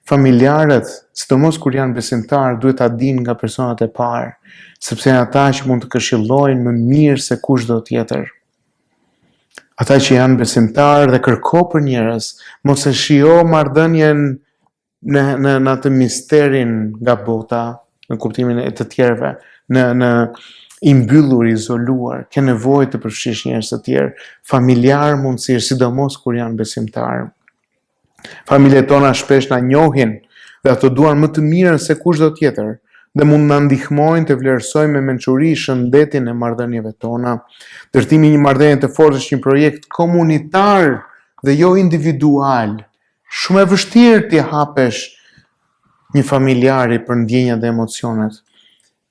Familjarët, sidomos kur janë besimtarë, duhet ta dinë nga personat e parë, sepse janë ata që mund të këshillojnë më mirë se kushdo tjetër. Ata që janë besimtarë dhe kërko për njerëz, mos e shijo marrëdhënien në në në atë misterin nga bota, në kuptimin e të tjerëve, në në I mbyllur, i izoluar, ke nevojë të përfshish njerëz të tjerë, familjarë mundësisht, sidomos kur janë besimtarë. Familjet tona shpesh na njohin dhe ato duan më të mirën se kushdo tjetër dhe mund të na ndihmojnë të vlerësojmë me mençuri shëndetin e marrëdhënieve tona. Ndërtimi i një marrëdhënie të fortë është një projekt komunitar dhe jo individual. Shumë e vështirë t'i hapesh një familjari për ndjenjat dhe emocionet.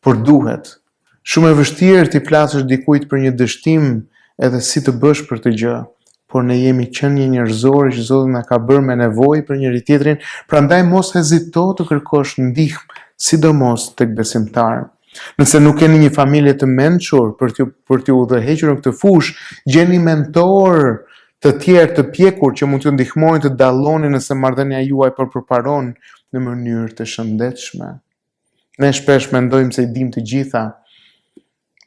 Por duhet. Shumë e vështirë t'i flasësh dikujt për një dështim edhe si të bësh për këtë gjë, por ne jemi qenie njerëzore që Zoti na ka bërë me nevojë për njëri-tjetrin, prandaj mos hezito të kërkosh ndihmë, sidomos tek besimtarë. Nëse nuk keni një familje të mençur për t'ju për t'ju udhëhequr në këtë fushë, gjeni mentorë të tjerë të pjekur që mund t'ju ndihmojnë të dalloni nëse marrëdhënia juaj po përparon në mënyrë të shëndetshme. Ne shpesh mendojmë se i dimë të gjitha,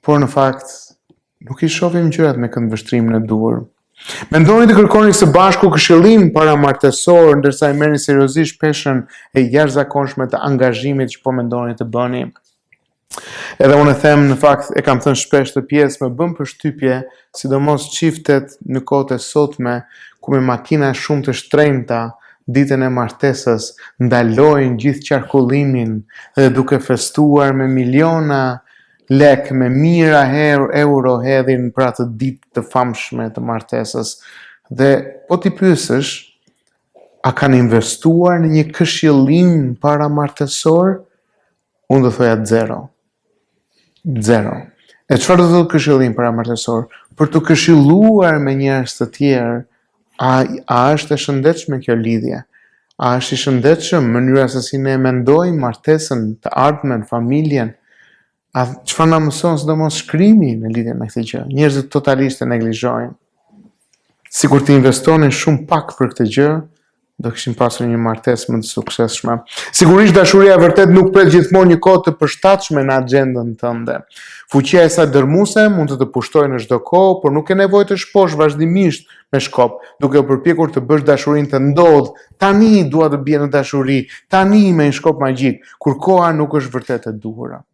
por në fakt nuk i shohim gjërat me këndvështrimin e duhur. Mendoni të kërkoni së bashku këshillim paramartesor, ndërsa e merrni seriozisht peshën e jashtëzakonshme të angazhimit që po mendoni të bëni. Edhe unë e them në fakt e kam thënë shpesh këtë pjesë, më bën përshtypje, sidomos çiftet në kohët e sotme, ku me makina shumë të shtrenjta ditën e martesës ndalojnë gjithë qarkullimin dhe duke festuar me miliona lekë, me mijëra euro hedhin për atë ditë të famshme të martesës. Dhe po t'i pyesësh, a kanë investuar në një këshillim paramartesor? Unë do thoja zero. Zero. E çfarë do të thotë këshillim paramartesor? Për t'u këshilluar me njerëz të tjerë, a a është e shëndetshme kjo lidhje? A është i shëndetshëm mënyra se si ne mendojmë martesën, të ardhmen, familjen? A çfarë na mëson sidomos shkrimi në lidhje me këtë gjë? Njerëzit totalisht e neglizhojnë. Sikur të investonin shumë pak për këtë gjë, do kishin pasur një martesë më të suksesshme. Sigurisht dashuria e vërtetë nuk pret gjithmonë një kohë të përshtatshme në agjendën tënde. Fuqia e saj dërrmuese mund të të pushtojë në çdo kohë, por nuk ke nevojë të shposh vazhdimisht me shkop, duke u përpjekur të bësh dashurinë të ndodhë. Tani dua të bie në dashuri, tani me një shkop magjik, kur koha nuk është vërtet e duhura.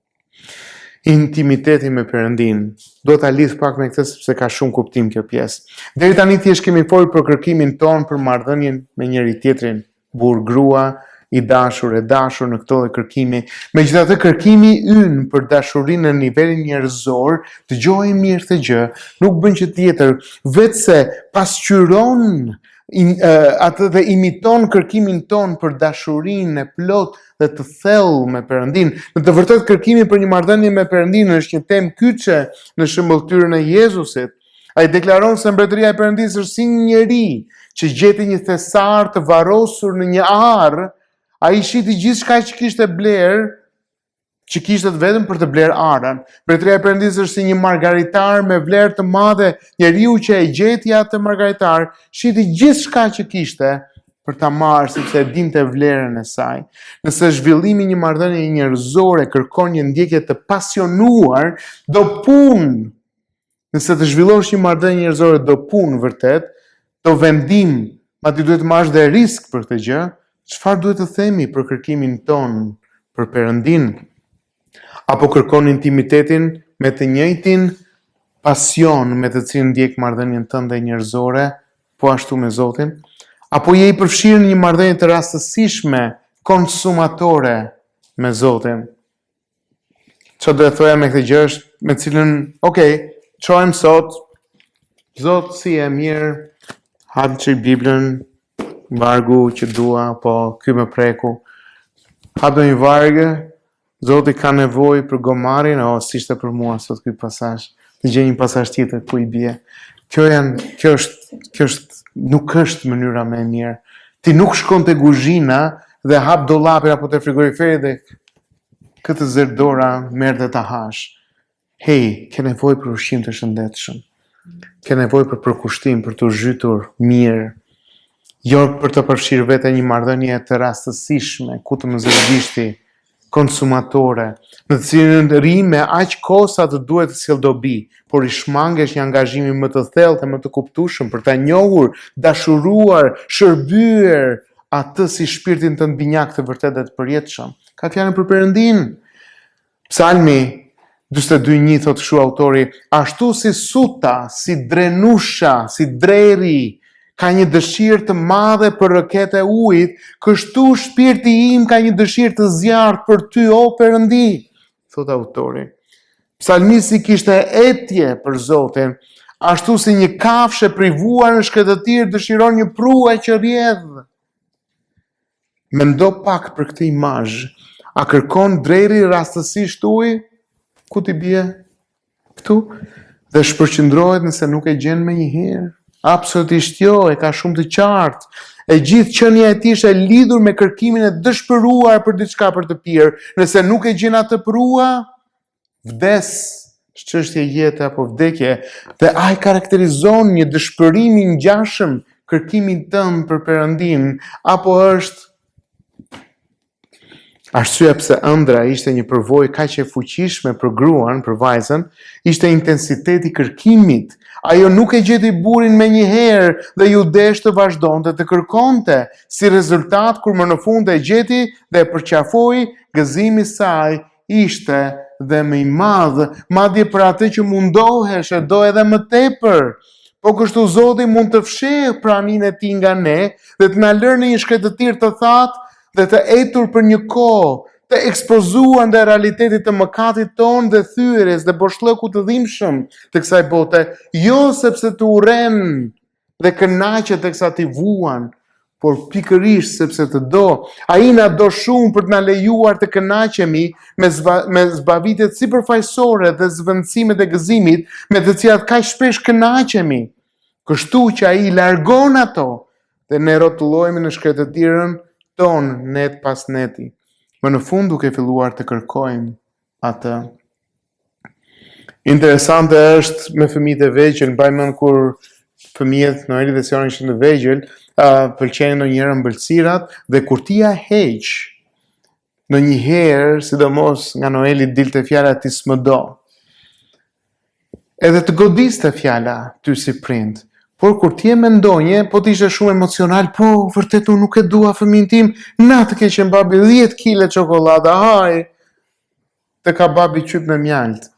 Intimiteti me Perëndinë. Dua ta lidh pak me këtë sepse ka shumë kuptim kjo pjesë. Deri tani thjesht kemi folur për kërkimin tonë për marrëdhënien me njëri-tjetrin, burrë grua, i dashur e dashur në këtë lloj kërkimi. Megjithatë kërkimi ynë për dashurinë në nivelin njerëzor, dëgjoje mirë këtë gjë, nuk bën gjë tjetër, veçse pasqyron in, uh, atë dhe imiton kërkimin tonë për dashurinë e plotë dhe të thellë me Perëndinë. Në të vërtetë kërkimi për një marrëdhënie me Perëndinë është një temë kyçe në shëmbëlltyrën e Jezusit. Ai deklaron se mbretëria e Perëndisë është si një njeri që gjeti një thesar të varrosur në një arë, ai shiti gjithçka që kishte blerë që kishte të vetëm për të blerë arën. Mbretëria e Perëndisë është si një margaritar me vlerë të madhe. Njeriu që e gjeti atë margaritar, shiti gjithçka që kishte për ta marrë sepse e dinte vlerën e saj. Nëse zhvillimi i një marrëdhënie njerëzore kërkon një ndjekje të pasionuar, do punë Nëse të zhvillosh një marrëdhënie njerëzore do punë vërtet, do vendim, madje duhet të marrësh dhe risk për këtë gjë, çfarë duhet të themi për kërkimin tonë për Perëndinë? Apo kërkon intimitetin me të njëjtin pasion me të cilin ndjek marrëdhënien tënde njerëzore, po ashtu me Zotin? Apo je i përfshirë në një marrëdhënie të rastësishme konsumatore me Zotin? Çfarë do të thoja me këtë gjë është me cilën, ok, çohem sot, Zot si je mirë, hap çik Biblën, vargu që dua, po ky më preku. Hap ndonjë varg, Zoti ka nevojë për gomarin, o, s'ishte për mua sot ky pasazh. Të gjej një pasazh tjetër ku i bie. Kjo janë, kjo është, kjo është, nuk është mënyra më e mirë. Ti nuk shkon te kuzhina dhe hap dollapin apo te frigoriferi dhe Kë të zërë dora merr dhe ta hash. Hej, ke nevojë për ushqim të shëndetshëm. Ke nevojë për përkushtim, për t'u zhytur mirë. Jo për të përfshirë veten një marrëdhënie të rastësishme, ku të më zërë gishti, konsumatore, në të cilën rri me aq kohë sa të duhet të sjellë dobi, por i shmangesh një angazhimi më të thellë dhe më të kuptueshëm për ta njohur, dashuruar, shërbyer atë si shpirtin tënd binjak të vërtetë dhe të përjetshëm. Ka fjalën për Perëndinë. Psalmi. 42.1 thotë kështu autori, ashtu si suta, si drenusha, si dreri, ka një dëshirë të madhe për rrëketë e ujit, kështu shpirti im ka një dëshirë të zjarrtë për ty, o Perëndi, thotë autori. Psalmisti kishte etje për Zotin, ashtu si një kafshë e privuar në shkretëtirë dëshiron një prua që rrjedh. Mendo pak për këtë imazh. A kërkon dreri rastësisht ujë? Ku t'i bie? Këtu? Dhe shpërqendrohet nëse nuk e gjen menjëherë? Absolutisht jo, e ka shumë të qartë. E gjithë qenia e tij është e lidhur me kërkimin e dëshpëruar për diçka për të pirë. Nëse nuk e gjen atë përrua, vdes, është çështje jete apo vdekje, dhe a e karakterizon një dëshpërim i ngjashëm kërkimin tënd për Perëndinë, apo është arsyeja pse ëndrra ishte një përvojë kaq e fuqishme për gruan, për vajzën, ishte intensiteti i kërkimit. Ajo nuk e gjeti burrin menjëherë dhe iu desh të vazhdonte të kërkonte. Si rezultat, kur më në fund e gjeti dhe e përqafoi, gëzimi i saj ishte dhe më i madh, madje për atë që mundohesh e do edhe më tepër. Po kështu Zoti mund të fshehë praninë e tij nga ne dhe të na lërë në një shkretëtirë të thatë dhe të etur për një kohë, të ekspozuar ndaj realitetit të mëkatit tonë dhe thyerjes dhe boshllëkut të dhimbshëm të kësaj bote, jo sepse të urren dhe kënaqet teksa ti vuan, por pikërisht sepse të do. Ai na do shumë për të na lejuar të kënaqemi me, zba, me zbavitjet sipërfaqësore dhe zëvendësimet e gëzimit me të cilat kaq shpesh kënaqemi. Kështu që ai i largon ato dhe ne rrotullohemi në shkretëtirën tonë net pas neti. Më në fund duke filluar të kërkojmë atë. Interesante është me fëmijët e vegjël, mbaj mend kur fëmijët Noeli dhe Siona ishin të vegjël, uh, pëlqenin ndonjëherë ëmbëlsirat dhe kur ti ia heq ndonjëherë, sidomos nga Noeli dilte fjala ti s'më do. Edhe të godiste fjala ty si prind. Por kur ti e mendonje, po të ishe shumë emocional, po vërtet unë nuk e dua fëmijën tim, na të keqen babi 10 kile çokollata, haj. Të ka babi qyp me mjaltë.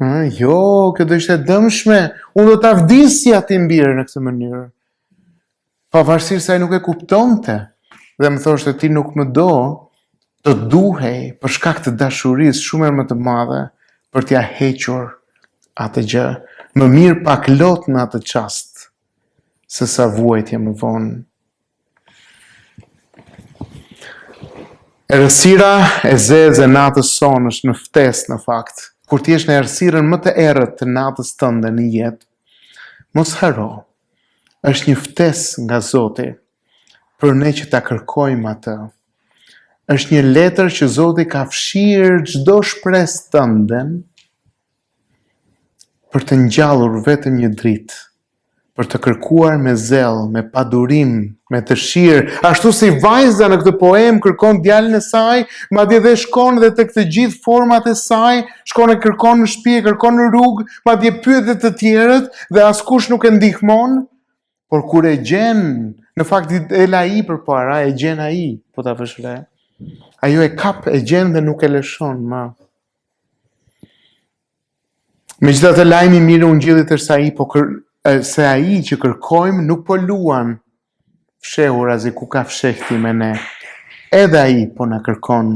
Hë, jo, kjo do ishte e dëmshme. Unë do ta vdisja tim bir në këtë mënyrë. Pavarësisht se ai nuk e kuptonte dhe më thoshte ti nuk më do, do duhej për shkak të dashurisë shumë herë më të madhe për t'ia hequr atë gjë. Më mirë pak lot në atë çast sesa vuajtje më vonë. Errësira e zezë e natës sonë është një ftesë në fakt. Kur të jesh në errësirën më të errët të natës tënde në jetë, mos harro. Është një ftesë nga Zoti për ne që ta kërkojmë atë. Është një letër që Zoti ka fshirë çdo shpresë tënden për të ngjallur vetëm një dritë për të kërkuar me zell, me padurim, me dëshirë, ashtu si vajza në këtë poemë kërkon djalin e saj, madje dhe shkon dhe tek të gjithë format e saj, shkon e kërkon në shtëpi, e kërkon në rrugë, madje pyet dhe të tjerët dhe askush nuk e ndihmon, por kur e gjen, në fakt del ai përpara, e gjen ai, po ta vësh re. Ajo e kap, e gjen dhe nuk e lëshon më. Megjithatë lajmi i mirë i ungjillit është se ai po kër, se ai që kërkojmë nuk po luan fshehurazi kukafshehti me ne. Edhe ai po na kërkon.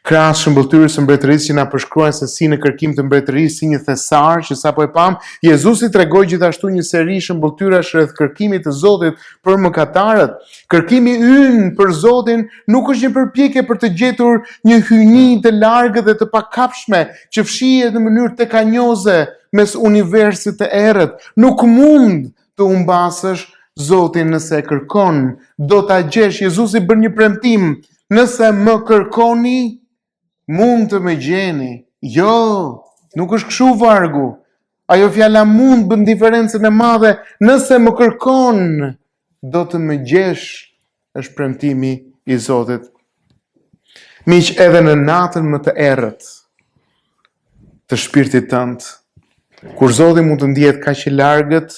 Krahas shëmbëlltyrës së mbretërisë që na përshkruan se si në kërkim të mbretërisë si një thesar që sapo e pamë, Jezusi tregoi gjithashtu një seri shëmbëlltyrash rreth kërkimit të Zotit për mëkatarët. Kërkimi ynë për Zotin nuk është një përpjekje për të gjetur një hyjni të largët dhe të pakapshme që fshihet në mënyrë tekanjoze mes universit të errët. Nuk mund të humbasësh Zotin nëse e kërkon, do ta gjesh. Jezusi bën një premtim, nëse më kërkoni, mund të më gjeni. Jo, nuk është kështu vargu. Ajo fjala mund bën diferencën e madhe, nëse më kërkon, do të më gjesh, është premtimi i Zotit. Miq, edhe në natën më të errët të shpirtit tënd, kur Zoti mund të ndihet kaq i largët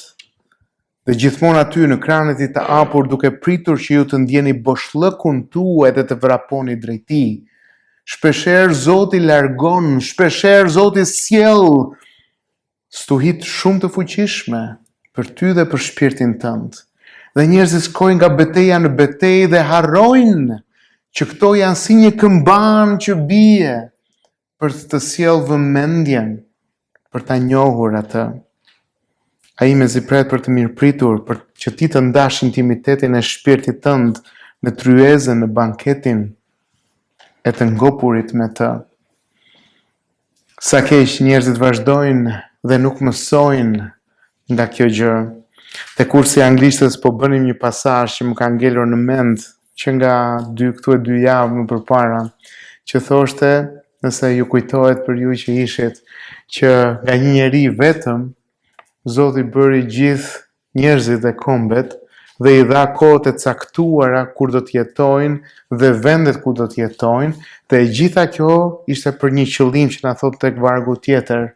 dhe gjithmonë aty në krahun e tij të hapur duke pritur që ju të ndjeni boshllëkun tuaj dhe të vraponi drejt tij. Shpeshherë Zoti largon, shpeshherë Zoti sjell stuhitë shumë të fuqishme për ty dhe për shpirtin tënd. Dhe njerëzit shkojnë nga beteja në betejë dhe harrojnë që këto janë si një këmbanë që bie për të sjellë vëmendjen, për ta njohur atë. Ai mezi pret për të mirëpritur, për që ti të ndash intimitetin e shpirtit tënd në tryezën, në banketin e të ngopurit me të. Sa keq njerëzit vazhdojnë dhe nuk mësojnë nga kjo gjë. Te kursi i anglishtes po bënim një pasazh që më ka ngelur në mend që nga dy këtu e dy javë më përpara, që thoshte, nëse ju kujtohet për ju që ishit, që nga një njeri vetëm Zoti bëri gjithë njerëzit dhe kombet dhe i dha kohët e caktuara kur do të jetojnë dhe vendet ku do të jetojnë dhe e gjitha kjo ishte për një qëllim që na thotë tek vargu tjetër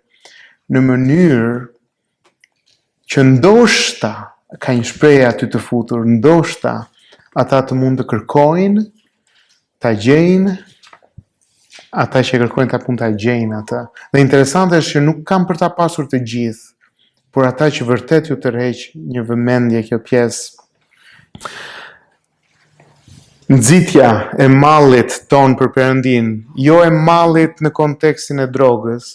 në mënyrë që ndoshta ka një shprehje aty të futur, ndoshta ata të mund të kërkojnë ta gjejnë ata që e kërkojnë ta mund ta gjejnë atë. Dhe interesante është që nuk kanë për ta pasur të gjithë, por ata që vërtet ju tërheq një vëmendje kjo pjesë. Nxitja e mallit tonë për Perëndinë, jo e mallit në kontekstin e drogës,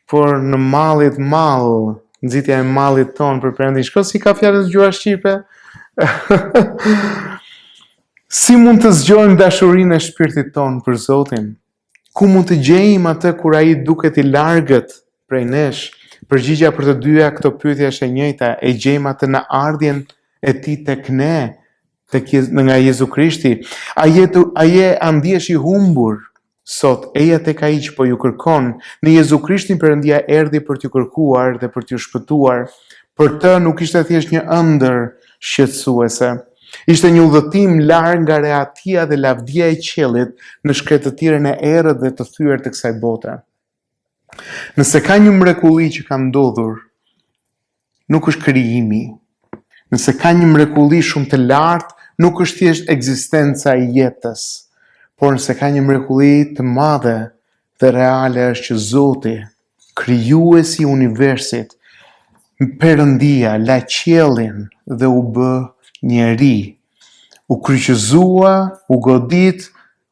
por në mallit mall, nxitja e mallit tonë për Perëndinë. Shiko si ka fjalët në gjuha shqipe. Si mund të zgjojmë dashurinë e shpirtit tonë për Zotin? Ku mund të gjejmë atë kur ai duket i largët prej nesh? Përgjigja për të dyja këto pyetje është e njëjta, e gjejmë atë në ardhjen e tij tek ne, tek nga Jezu Krishti. A je a je a ndihesh i humbur? Sot, eja tek ai që po ju kërkon. Në Jezu Krishtin Perëndia erdhi për t'ju kërkuar dhe për t'ju shpëtuar. Për të nuk ishte thjesht një ëndërr shqetësuese. Ishte një udhëtim larg nga rehatia dhe lavdia e qiellit në shkretëtirën e errët dhe të thyer të kësaj bote. Nëse ka një mrekulli që ka ndodhur, nuk është krijimi. Nëse ka një mrekulli shumë të lartë, nuk është thjesht ekzistenca e jetës, por nëse ka një mrekulli të madhe dhe reale është që Zoti, krijuesi i universit, Perëndia la qiellin dhe u bë njeri. U kryqëzua, u godit,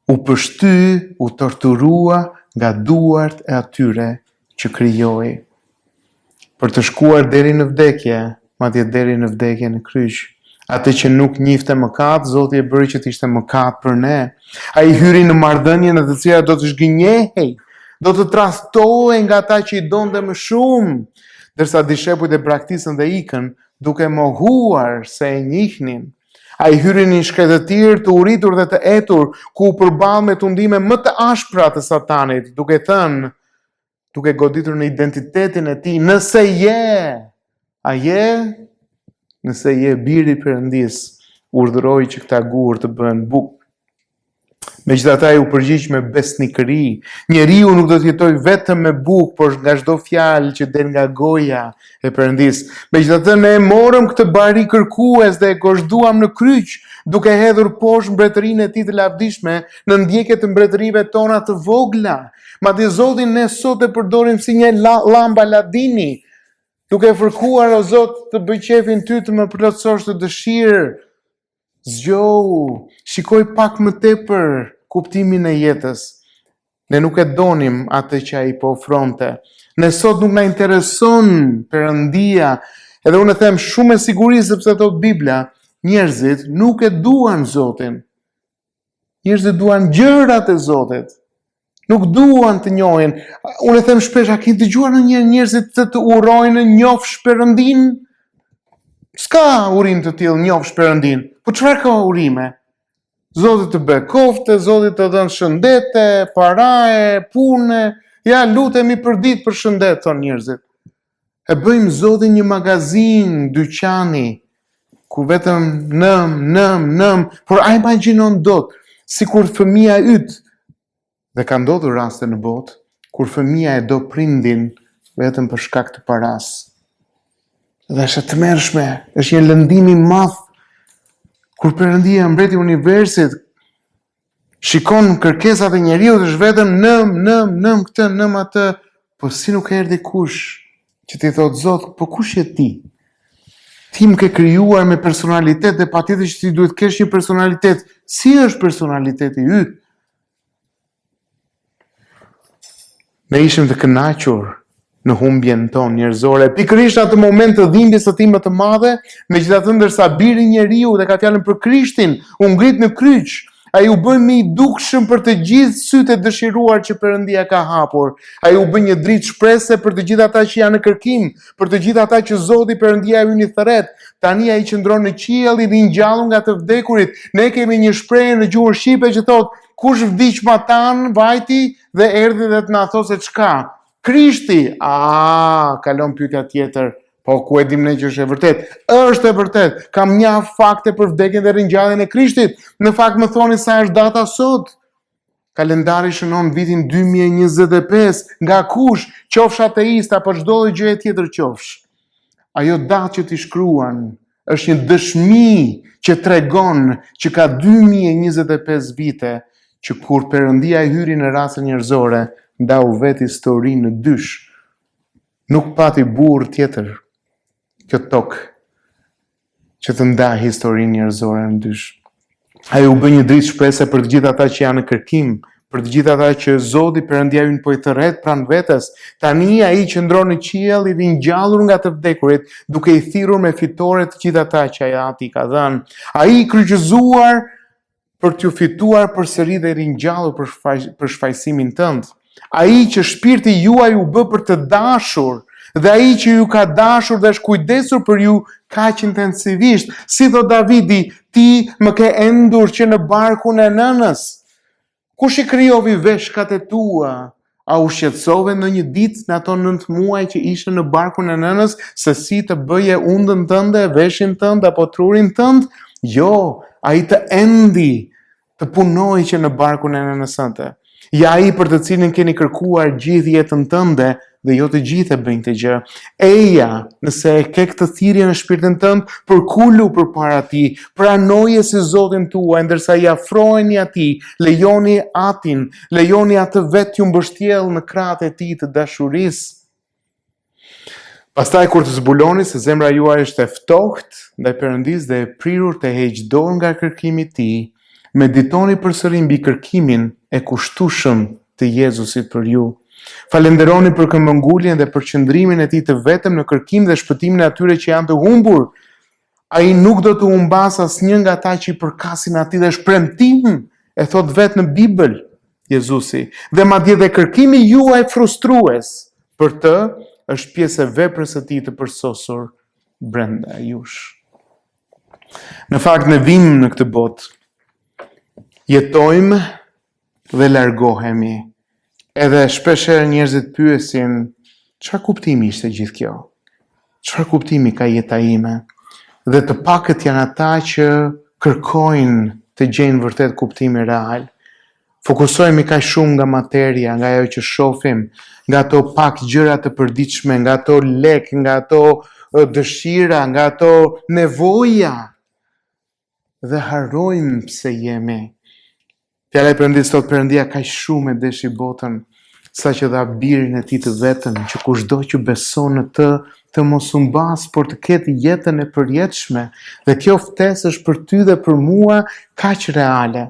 U pështy, u torturua nga duart e atyre që krijoi. Për të shkuar deri në vdekje, madje deri në vdekje në kryq. Atë që nuk njihte mëkat, Zoti e bëri që të ishte mëkat për ne. Ai hyri në marrëdhënie në të cilat do të zhgënjehej, do të tradhtohej nga ata që i donte më shumë, ndërsa dishepujt e braktisën dhe ikën, duke mohuar se e njihnin. Ai hyri në një shkretëtirë të uritur dhe të etur, ku u përball me tundime më të ashpra të Satanit, duke thënë, duke goditur në identitetin e tij, nëse je, a je, nëse je biri i Perëndisë, urdhëroji që këta gurë të bëhen bukë. Megjithatë ai u përgjigj me besnikëri. Njeriu nuk do të jetojë vetëm me bukë, por nga çdo fjalë që del nga goja e Perëndisë. Megjithatë ne e morëm këtë bari kërkues dhe e gozhduam në kryq, duke hedhur poshtë mbretërinë e tij të lavdishme në ndjekje të mbretërive tona të vogla. Madje Zotin ne sot e përdorim si një llambë Aladini, duke fërkuar o Zot të bëj qejfin ty të më plotësosh këtë dëshirë. Zgjohu, shikoj pak më tepër kuptimin e jetës. Ne nuk e donim atë që ai po ofronte. Ne sot nuk na intereson Perëndia. Edhe unë e them shumë me siguri sepse thotë Bibla, njerëzit nuk e duan Zotin. Njerëzit duan gjërat e Zotit. Nuk duan të njohin. Unë e them shpesh, a keni dëgjuar ndonjëherë njerëzit të të urojnë njofsh Perëndinë? S'ka urim të tillë njofsh Perëndinë. Po çfarë ka urime? Zoti të bekoftë, Zoti të dhëntë shëndete, parae, pune. Ja lutemi përditë për shëndet thonë njerëzit. E bëjmë Zotin një magazinë dyqani ku vetëm nëm, nëm, nëm, por a imagjinon dot sikur fëmija yt dhe ka ndodhur raste në botë kur fëmija e do prindin vetëm për shkak të parasë. Dhe është e tmerrshme, është një lëndim i madh kur Perëndia mbreti i universit. Shikon kërkesat e njeriut është vetëm nëm, nëm, nëm këtë, nëm atë, po si nuk erdhi kush që t'i thotë Zot, po kush je ti? Ti më ke krijuar me personalitet dhe patjetër që ti duhet të kesh një personalitet. Si është personaliteti yt? Ne ishim të kënaqur në humbjen tonë njerëzore. Pikërisht në atë moment të dhimbjes së tij më të madhe, megjithatë ndërsa biri i njeriut e ka fjalën për Krishtin, u ngrit në kryq, ai u bë më i dukshëm për të gjithë sytë e dëshiruar që Perëndia ka hapur. Ai u bë një dritë shprese për të gjithë ata që janë në kërkim, për të gjithë ata që Zoti Perëndia ynë i thërret. Tani ai qëndron në qiell i ringjallur nga të vdekurit. Ne kemi një shprehje në gjuhën shqipe që thotë, kush vdiq matanë, vajti dhe erdhi dhe të na thotë se çka. Krishti, a, kalon pyetja tjetër, po ku e dim ne që është e vërtetë? Është e vërtetë, kam mjaft fakte për vdekjen dhe ringjalljen e Krishtit. Në fakt më thoni sa është data sot? Kalendari shënon vitin 2025, nga kush, qofsh ateist apo çdo lloj gjëje tjetër qofsh. Ajo datë që ti shkruan është një dëshmi që tregon që ka 2025 vite që kur Perëndia hyri në racën njerëzore, ndau vetë historinë në dysh. Nuk pati burrë tjetër kjo tokë që të ndajë historinë njerëzore në dysh. Ai u bë një dritë shprese për të gjithë ata që janë në kërkim, për të gjithë ata që Zoti Perëndia ynë po i thërret pranë vetes. Tani ai qëndron në qiell i ringjallur nga të vdekurit, duke i thirrur me fitore të gjithë ata që ai Ati i ka dhënë. Ai i kryqëzuar për t'ju fituar përsëri dhe ringjallur për, shfaj, për shfajësimin tënd. Ai që shpirti juaj u bë për të dashur dhe ai që ju ka dashur dhe është kujdesur për ju kaq intensivisht, si thotë Davidi, ti më ke endur që në barkun e nënës. Kush i krijoi veshkat e tua? A u shqetësove ndonjë ditë në ato 9 muaj që ishe në barkun e nënës se si të bëje hundën tënde, veshin tënd apo trurin tënd? Jo, ai të endi të punoi që në barkun e nënës tënde. Ja ai për të cilin keni kërkuar gjithë jetën tënde dhe jo të gjithë e bëjnë këtë gjë. Eja, nëse e ke këtë thirrje në shpirtin tënd, përkulu përpara tij, pranoje si Zotin tuaj, ndërsa i afroheni atij, lejoni Atin, lejoni atë vetë t'ju mbështjellë në krahët e tij të dashurisë. Pastaj kur të zbuloni se zemra juaj është e ftohtë ndaj Perëndisë dhe e prirur të heqë dorë nga kërkimi i tij, meditoni përsëri mbi kërkimin e kushtueshëm të Jezusit për ju. Falënderoni për këmbënguljen dhe përqendrimin e tij të vetëm në kërkim dhe shpëtimin e atyre që janë të humbur. Ai nuk do të humbasë asnjë nga ata që i përkasin atij dhe është premtim, e thotë vetë në Bibël Jezusi. Dhe madje dhe kërkimi juaj frustrues për të është pjesë e veprës së tij të përsosur brenda jush. Në fakt ne vijmë në këtë botë, jetojmë dhe largohemi. Edhe shpeshherë njerëzit pyesin, çfarë kuptimi ishte gjithë kjo? Çfarë kuptimi ka jeta ime? Dhe të pakët janë ata që kërkojnë të gjejnë vërtet kuptimin real. Fokusohemi kaq shumë nga materia, nga ajo që shohim, nga ato pak gjëra të përditshme, nga ato lekë, nga ato dëshira, nga ato nevoja dhe harrojmë pse jemi. Fjala e Perëndisë thotë Perëndia kaq shumë e deshi botën, saqë dha birin e tij të vetëm, që kushdo që beson në të, të mos humbasë, por të ketë jetën e përjetshme. Dhe kjo ftesë është për ty dhe për mua kaq reale.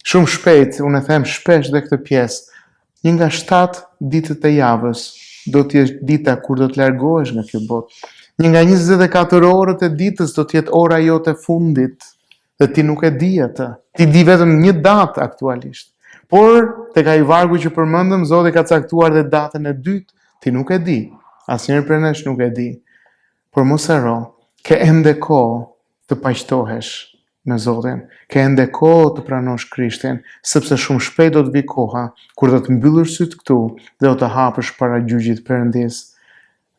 Shumë shpejt, unë e them shpesh dhe këtë pjesë, një nga 7 ditët e javës do të jetë dita kur do të largohesh nga kjo botë. Një nga 24 orët e ditës do të jetë ora jote e fundit dhe ti nuk e di atë. Ti di vetëm një datë aktualisht. Por tek ai vargu që përmendëm, Zoti ka caktuar dhe datën e dytë, ti nuk e di. Asnjëri prej nesh nuk e di. Por mos harro, ke ende kohë të paqtohesh me Zotin, ke ende kohë të pranosh Krishtin, sepse shumë shpejt do të vijë koha kur do të mbyllësh sytë këtu dhe do të hapësh para gjyqit të Perëndisë.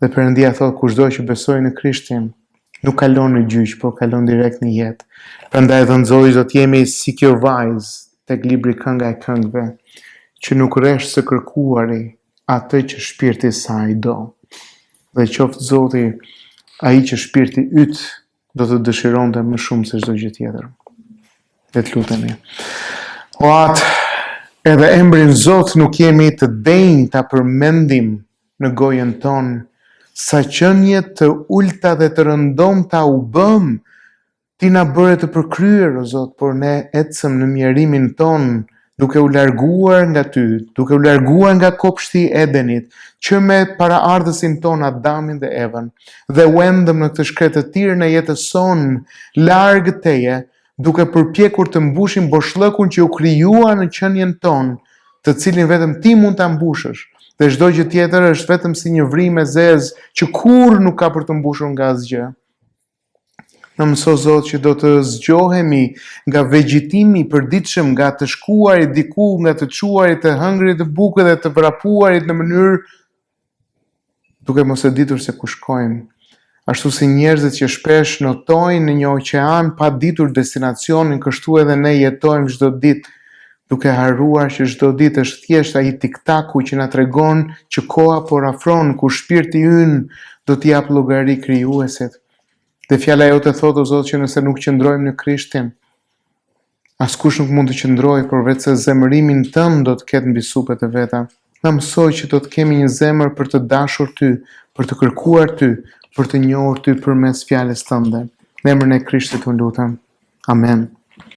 Dhe Perëndia thotë kushdo që besoi në Krishtin, nuk kalon në gjyq, por kalon direkt në jetë. Prandaj dhëntë Zoti do të jemi si kjo vajzë tek libri Kënga e Këngëve, që nuk resht së kërkuari atë që shpirti i saj do. Dhe qoftë Zoti ai që shpirti yt do të dëshironte më shumë se çdo gjë tjetër. Le të lutemi. O Atë, edhe emrin Zot nuk jemi të denjë ta përmendim në gojën tonë, sa qenie të ulëta dhe të rëndomta u bëmë, ti na bëre të përkryer, o Zot, por ne ecëm në mjerimin tonë, duke u larguar nga ty, duke u larguar nga kopshti i Edenit, që me paraardhësin tonë Adamin dhe Evën, dhe u endëm në këtë shkretëtirën e jetës sonë, larg teje, duke përpjekur të mbushim boshllëkun që u krijua në qenien tonë, të cilin vetëm ti mund ta mbushësh, dhe çdo gjë tjetër është vetëm si një vrimë e zezë që kurrë nuk ka për t'u mbushur nga asgjë. Na mëso Zot që do të zgjohemi nga vegjetimi i përditshëm, nga të shkuarit diku, nga të çuarit, të hëngrit të bukë dhe të vrapuarit në mënyrë duke mos e ditur se ku shkojmë. Ashtu si njerëzit që shpesh notojnë në një oqean pa ditur destinacionin, kështu edhe ne jetojmë çdo ditë, duke harruar që çdo ditë është thjesht ai tik-taku që na tregon që koha po afron, kur shpirti ynë do t'i japë llogari krijuesit. Dhe fjala jote thotë, o Zot, që nëse nuk qëndrojmë në Krishtin, Askush nuk mund të qëndrojë, por veçse zemërimin tënd do të ketë mbi supet e veta. Na mëso që do të kemi një zemër për të dashur ty, për të kërkuar ty, për të njohur ty përmes fjalës tënde. Në emrin e Krishtit unë lutem. Amen.